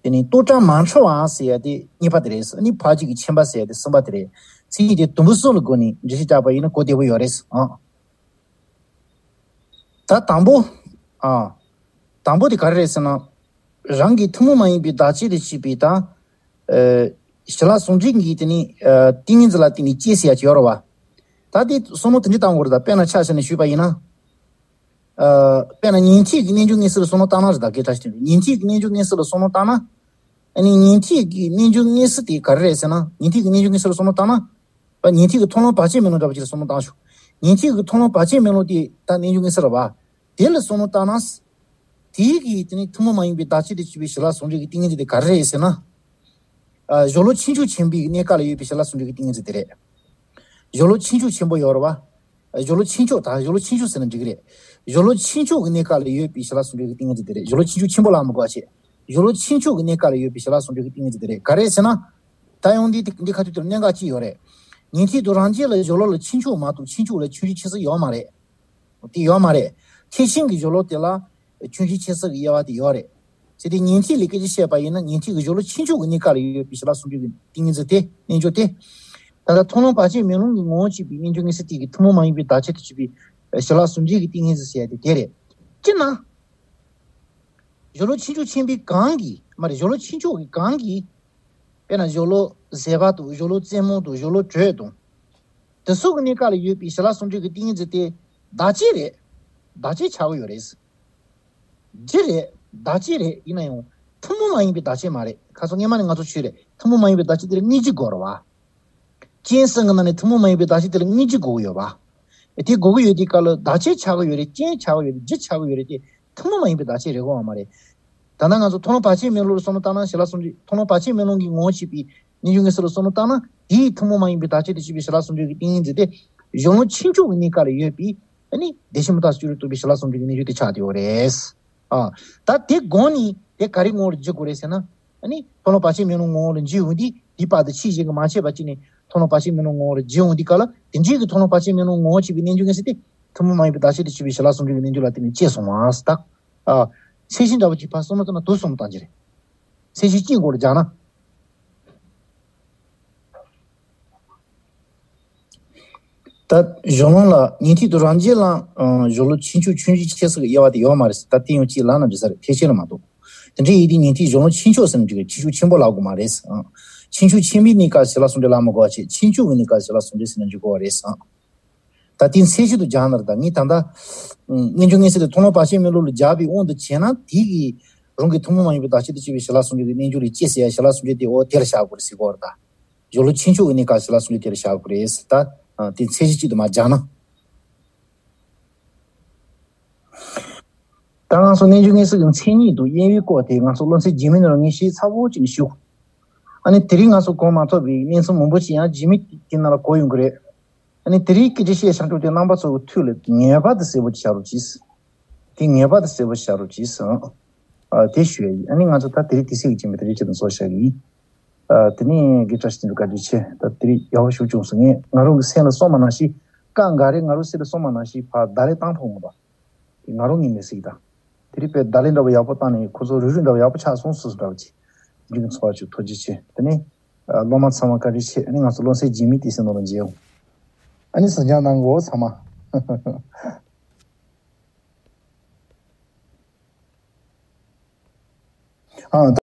དེ་ནས་ལྟོ་བཀྲ་མ་འཁྲུལ་བ་ཟེར་ཡ་དེ་གཉིས་པ་དེ་རེད། ཨ་ནི་ཕར་གཅིག་གི་ཆེན་པ་ཟེར་ཡ་དེ་གསུམ་པ་དེ་རེད། མཚན་ཉིད་དེ་དུམ་བུ་གསུམ་ལ་བགོས་ནས་འགྲེལ་བཤད་བརྒྱབ་པ་ཡིན་ན་གོ་བདེ་པོ་ཡོད་རེད་ཨང་། ད་དང་པོ། ཨ། དང་པོ་དེ་ག་རེ་རེད་ཟེར་ན། རང་གི་ཐུན་མོང་མ་ཡིན་པའི་བདག་བྱེད་དུ་བྱས་པའི་ད། ཨ། ཞི་ལྷག་ཟུང་འབྲེལ་གྱི་དེ་ནི། ཨ། ཏིང་ངེ་འཛིན་ལ་བརྟེན་ནས་སྐྱེ་ཟེར་ཡ་ཅིག་ཡོད་རེད་བ། ད་དེ་བསམ་བློ་དེ་འདྲ་བཏང་དགོས་རེད། ད་དཔེར་ན་ཆ་བཞག་ནས་ཞུས་པ་ཡིན་ན། ཨ། དཔེར་ན་ཉན་ཐོས་ཀྱི་རྣལ་འབྱོར་མངོན་གསལ་ལ་བསམ་བློ་བཏང་ན་རེད། ད་སྐད་ཆ་ཞིག་དྲན་པས་ཉན་ཐོས་ཀྱི་རྣལ་འབྱོར་མངོན་གསལ་ལ་བསམ་བློ་བཏང་ན། ཨ་ནི་ཉན་ཐོས་ཀྱི་རྣལ་འབྱོར་མངོན་གསལ་དེ་ག་རེ་རེད་ཟེར་ན། ཉན་ཐོས་ཀྱི་རྣལ་འབྱོར་མངོན་གསལ་ལ་བསམ་བློ་བཏང་ན། ཉན་ཐོས་ཀྱི་མཐོང་ལམ་བར་ཆད་མེད་ལུགས་འདྲ་པོ་ཅིག་ལ་བསམ་བློ་བཏང་ཤོག་ཉན་ཐོས་ཀྱི་མཐོང་ལམ་བར་ཆད་མེད་ལུགས་དེ་ད་རྣལ་འབྱོར་མངོན་གསལ་རེད་བ། དེ་ལ་བསམ་བློ་བཏང་ན། དེའི་གི་དེ་ནི་ཐུན་མོང་མ་ཡིན་པའི་བདག་བྱེད་དུ་གྱུར་པའི་ཞི་ལྷག་ཟུང་འབྲེལ་གྱི་ཏིང་ངེ་འཛིན་དེ་ག་རེ་རེད་ཟེར་ན། ཨ། སྦྱོར་ཀློག་ཆོས་འབྱུང་ཆེན་པོའི་གནས་སྐབས་ལ་ཡོད་པའི་ཞི་ལྷག་ཟུང་འབྲེལ་གྱི་ཏིང་ངེ་འཛིན་དེ་རེད། སྦྱོར་ཀློག་ཆོས་འབྱུང་ཆེན་པོ་ཡོད་རེད་བ། སྦྱོར་ཀློག་ཆོས་འབྱུང་། ད་སྦྱོར་ཀློག་ཆོས་འབྱུང་ཟེར་ན་འགྲིག་གི་རེད། སྦྱོར་ཀློག་ཆོས་འབྱུང་གི་གནས་སྐབས་ལ་ཡོད་པའི་ཞི་ལྷག་ཟུང་འབྲེལ་གྱི་ཏིང་ངེ་འཛིན་དེ་རེད། སྦྱོར་ཀློག་ཆོས་འབྱུང་ཆེན་པོ་ལ་མི་གོ་བ་བྱེད། སྦྱོར་ཀློག་ཆོས་འབྱུང་གི་གནས་སྐབས་ལ་ཡོད་པའི་ཞི་ལྷག་ཟུང་འབྲེལ་གྱི་ཏིང་ངེ་འཛིན་དེ་རེད། ག་རེ་ཟེར་ན། ད་ཡང་འདི་འདི་ཁ་ཐུག་དེར་གནད་འགག་ཅིག་ཡོད་རེད། ཉན་ཐོས་དང་རང་རྒྱལ་ལ་སྦྱོར་ཀློག་ལ་ཆོས་འབྱུང་མ་གཏོགས་ཆོས་འབྱུང་ལ་ཆོས་འབྱུང་ཁྱད་གསོད་ཡོད་མ་རེད། དེ་ཡོད་མ་རེད། ཐེག་ཆེན་གྱི་སྦྱོར་ཀློག་དེ་ལ་ཆོས་འབྱུང་ཁྱད་གསོད་ཀྱི་དབྱེ་བ་དེ་ཡོད་རེད། ཟེར་ཏེ་ཉན་ཐོས་ལ་སྐད་ཆ་བཤད་པ་ཡིན་ན། ཉན་ཐོས་ཀྱི་སྦྱོར་ཀློག་ཆོས་འབྱུང་གི་གནས་སྐབས་ལ་ཡོད་པའི་ཞི་ལྷག་ཟུང་འབྲེལ་གྱི་ཏིང་ངེ་འཛིན་དེ། རྣལ་འབྱོར་དེ། ད་ལྟ་མཐོང་ལམ་བར་ཆད་མེད་ལུགས་ཀྱི་ངོ་བོར་གྱུར་པའི་རྣལ་འབྱོར་མངོན་གསལ་དེ་གི་ཐུན་མོང་མ་ཡིན་པའི་བདག་བྱེད་དུ་གྱུར་པའི་ཞི་ལྷག་ཟུང་འབྲེལ་གྱི་ཏིང་ངེ་འཛིན་ཟེར་ཡ་དེ་དེ་རེད། སྤྱིར་ན། སྦྱོར་ཀློག་ཆོས་འབྱུང་ཆེན་པོའི་གང་གིས། མ་རེད། སྦྱོར་ཀློག་ཆོས་འབྱུང་གི་གང་གིས། དཔེར་ན་སྦྱོར་ཀློག་བཟོད་པ་དང་། སྦྱོར་ཀློག་རྩེ་མོ་དང་། སྦྱོར་ཀློག་དྲོད་དང་། དེ་ཚོ་གི་གནས་སྐབས་ལ་ཡོད་པའི་ཞི་ལྷག་ཟུང་འབྲེལ་གྱི་ཏིང་ངེ་འཛིན་དེ་བདག་བྱེད་རེད། བདག་བྱེད་ཆགས་ཀྱི་ཡོད་རེད། རྒྱུ་རེད། བདག་བྱེད་རེད། ཡིན་ན་ཡང་ཐུན་མོང་མ་ཡིན་པའི་བདག་བྱེད་མ་རེད། ཁ་སང་སྔོན་མ་ནས་ང་ཚོ་ཞུས་རེད། ཐུན་མོང་མ་ཡིན་པའི་བདག་བྱེད་དེ་ལ་དངོས་རྒྱུ་དགོས་རེད་བ། རྐྱེན་གསུམ་གྱི་ནང་ནས་ཐུན་མོང་མ་ཡིན་པའི་བདག་བྱེད་དེ་ལ་དངོས་རྒྱུ་དགོས་ཀྱི་ཡོད་པ། དེ་དགོས་ཀྱི་ཡོད་དུས་སྐབས་ལ་བདག་བྱེད་ཆགས་ཀྱི་ཡོད་རེད། རྐྱེན་ཆགས་ཀྱི་ཡོད་རེད། རྒྱུ་ཆགས་ཀྱི་ཡོད་རེད་དེ། ཐུན་མོང་མ་ཡིན་པའི་བདག་བྱེད་རེད་དགོས་པ་མ་རེད། ད་ལྟ་ང་ཚོ་མཐོང་ལམ་བར་ཆད་མེད་ལུགས་ལ་བསམ་བློ་བཏང་ན། ཞི་ལྷག་ཟུང་འབྲེལ། མཐོང་ལམ་བར་ཆད་མེད་ལུགས་ཀྱི་ངོ་བོར་གྱུར་པའི་རྣལ་འབྱོར་མངོན་གསལ་ལ་བསམ་བློ་བཏང་ན། དེའི་ཐུན་མོང་མ་ཡིན་པའི་བདག་བྱེད་དུ་གྱུར་པའི་ཞི་ལྷག་ཟུང་འབྲེལ་གྱི་ཏིང་ངེ་འཛིན་དེ། སྦྱོར་ཀློག་ཆོས་འབྱུང་གི་གནས་སྐབས་ལ་ཡོད་པའི། ཨ་ནི་བདེ་གཤེགས་མུ་སྟེགས་སྤྱོད་རིགས་རྟོགས་པའི་ཞི་ལྷག་ཟུང་འབྲེལ་གྱི་རྣལ་འབྱོར་དེ་ཆགས་བསྡད་ཡོད་རེད། ཨ། ད་དེ་དགོངས་ནས་དེ་ག་རེ་ངོ་བོར་འགྱུར་དགོས་རེད་ཟེར་ན། ཨ་ནི་མཐོང་ལམ་བར་ཆད་མེད་ལུགས་ངོ་བོ་ལ་འགྱུར་ཡོང་དུས། དེའི་བར་དུ་ཕྱིས་གཞན་གྱིས་མ་ཕྱེ་བ་བྱས་ནས་མཐོང་ལམ་བར་ཆད་མེད་ལུགས་ངོ་བོ་ལ་འགྱུར་ཡོང་དུས་སྐབས་ལ། དེ་འདྲའི་གི་མཐོང་ལམ་བར་ཆད་མེད་ལུགས་ངོ་བོར་གྱུར་པའི་རྣལ་འབྱོར་མངོན་གསལ་དེ་ཐུན་མོང་མ་ཡིན་པའི་བདག་བྱེད་དུ་གྱུར་པའི་ཞི་ལྷག་ཟུང་འབྲེལ་གྱི་རྣལ་འབྱོར་ལ་བརྟེན་ནས་སྐྱེས་སོང་བ་ཟེར། ད། ཨ། ཚད་གཞི་འདྲ་བོ་ཅིག་ཕར་བསམ་བློ་བཏང་ན་དེ་བསམ་བློ་བཏང་གི་རེད། ཚད་གཞི་གཅིག་མགོ་ལ་སྦྱར་ན། ད་གཞུང་ལུགས་ལ་ཉན་ཐོས་དང་རང་རྒྱལ་ལ། ཨ། སྦྱོར་ཀློག་ཆོས་འབྱུང་ཆོས་འབྱུང་ཁྱད་གསོད་ཀྱི་དབྱེ་བ་དེ་ཡོད་མ་རེད་ཟེར། ད་དེ་ཡང་གཅིག་ལབ་ན་འགྲིག་ས་རེད། ཐེག་ཆེན་ལ་མ་གཏོགས། དེ་འདྲ་ཡིན་དུས་ཉན་ཐོས་སྦྱོར་ཀློག་ཆོས་འབྱུང་ཟེར་ན་འགྲིག་གི། ཆོས་འབྱུང་ཆེན་པོ་ལབ་དགོས་མ་རེད། ཨ། ཆོས་འབྱུང་ཆེན་པོའི་གནས་སྐབས་ཞི་ལྷག་ཟུང་འབྲེལ་ལབ་མི་དགོས་པ་བྱས། ཆོས་འབྱུང་གི་གནས་སྐབས་ཞི་ལྷག་ཟུང་འབྲེལ་ཟེར་ན་འགྲིག་གི་རེད། ཨ། ད་དེ་ཚད་གཞི་དུ་སྦྱར་ན་རེད། ད་ངས་ད་ལྟ། ཨ། རྣལ་འབྱོར་མངོན་གསལ་དེ་མཐོང་ལམ་བར་ཆད་མེད་ལུགས་ལ་སྦྱར་བའི་དབང་དུ་བྱས་ན། དེ་གི་རང་གི་ཐུན་མོང་མ་ཡིན་པའི་བདག་བྱེད་དུ་གྱུར་པའི་ཞི་ལྷག་ཟུང་འབྲེལ་གྱི་རྣལ་འབྱོར་ལ་སྐྱེས་ཟེར་ཡ་ཞི་ལྷག་ཟུང་འབྲེལ་དེ། འོ། དེ་ལ་བཞག་དགོས་རེད་ཟེར་གོ་རེད། ད། སྦྱོར་ཀློག་ཆོས་འབྱུང་གི་གནས་སྐབས་ཞི་ལྷག་ཟུང་འབྲེལ་དེ་ལ་བཞག་དགོས་རེད་ཟེར། ད། ཨ། དེ་ཚད་གཞི་གཅིག་ཏུ་མར་སྦྱར་ན། ད་ང་ཚོ་རྣལ་འབྱོར་མངོན་གསལ་གྱི་མཚན་ཉིད་དང་དབྱེ་བའི་སྐོར་དེ་ང་ཚོ་སློབ་ཚན་རྗེས་མའི་ནང་ལ་ངས་ཞིབ་ཚགས་པོ་བྱས་ནས་ཞུ། ཨ་ནི་དེ་རིང་ང་ཚོ་གོ་མ་ཐུབ་པའི་གནས་ཚུལ་མང་པོ་ཞིག་ཡང་རྗེས་མའི་དེ་ནང་ལ་གོ་ཡོང་གི་རེད། ཨ་ནི་དེ་རིང་སྐད་ཆ་བཤད་བཞག་རྒྱུ་དེ་རྣམ་པ་ཚོ་གི་ཐུགས་ལ་ངེས་པར་དུ་གསལ་པོ་ཅིག་བཞག་རོགས་གྱིས། དེ་ངེས་པར་དུ་གསལ་པོ་བཞག་རོགས་གྱིས། ཨ། དེ་ཞུ་ཡ་ཡིན། ཨ་ནི་ང་ཚོ་ད་དེ་རིང་དུས་ཚོད་ཀྱི་རྗེས་མ་དེ་རིང་ཆེད་དུ་ཚོགས་བཞག་གི་ཡིན། ཨ། དེ་ནས་དགེ་བཀྲ་ཤིས་བརྩོན་འགྲུས་བཀའ་དྲིན་ཆེ། ད་དེ་རིང་ཡག་པོ་ཞིག་བྱུང་སོང་། ངས་ང་རང་གི་སེམས་ལ་བསམ་པ་ནང་བཞིན། དཀའ་ངལ་རེད། ང་རང་སེམས་ལ་བསམ་པ་ནང་བཞིན་ཕར་བརྡ་ལན་བཏང་ཕོད་མི་འདུག་དེ་ང་རང་ངོས་ནས་ཟེར་གྱི། ད་དེ་རིང་དཔེ་བརྡ་ལན་འདྲ་པོ་ཡག་པོ་བཏང་ནས་ཁོ་ཚོ་རུབ་རུབ་འདྲ་པོ་ཡག་པོ་ཆགས་སོང་སོ་སོ་འདྲ་པོ་ཅིག། རྒྱུན་གྱི་འཚོ་བ་ཅིག་ཐུགས་རྗེ་ཆེ། དེ་ནས། ཨ། སློབ་མ་ཚང་མ་བཀའ་དྲིན་ཆེ། ཨ་ནི་ང་ཚོ་སློབ་ཚན་རྗེས་མའི་དུས་ཚོད་ནང་ལ་མཇལ་ཡོང་། ཨ་ནི་གཟིགས་སྐྱོང་གནང་གོ་ཚང་མ། ཨ།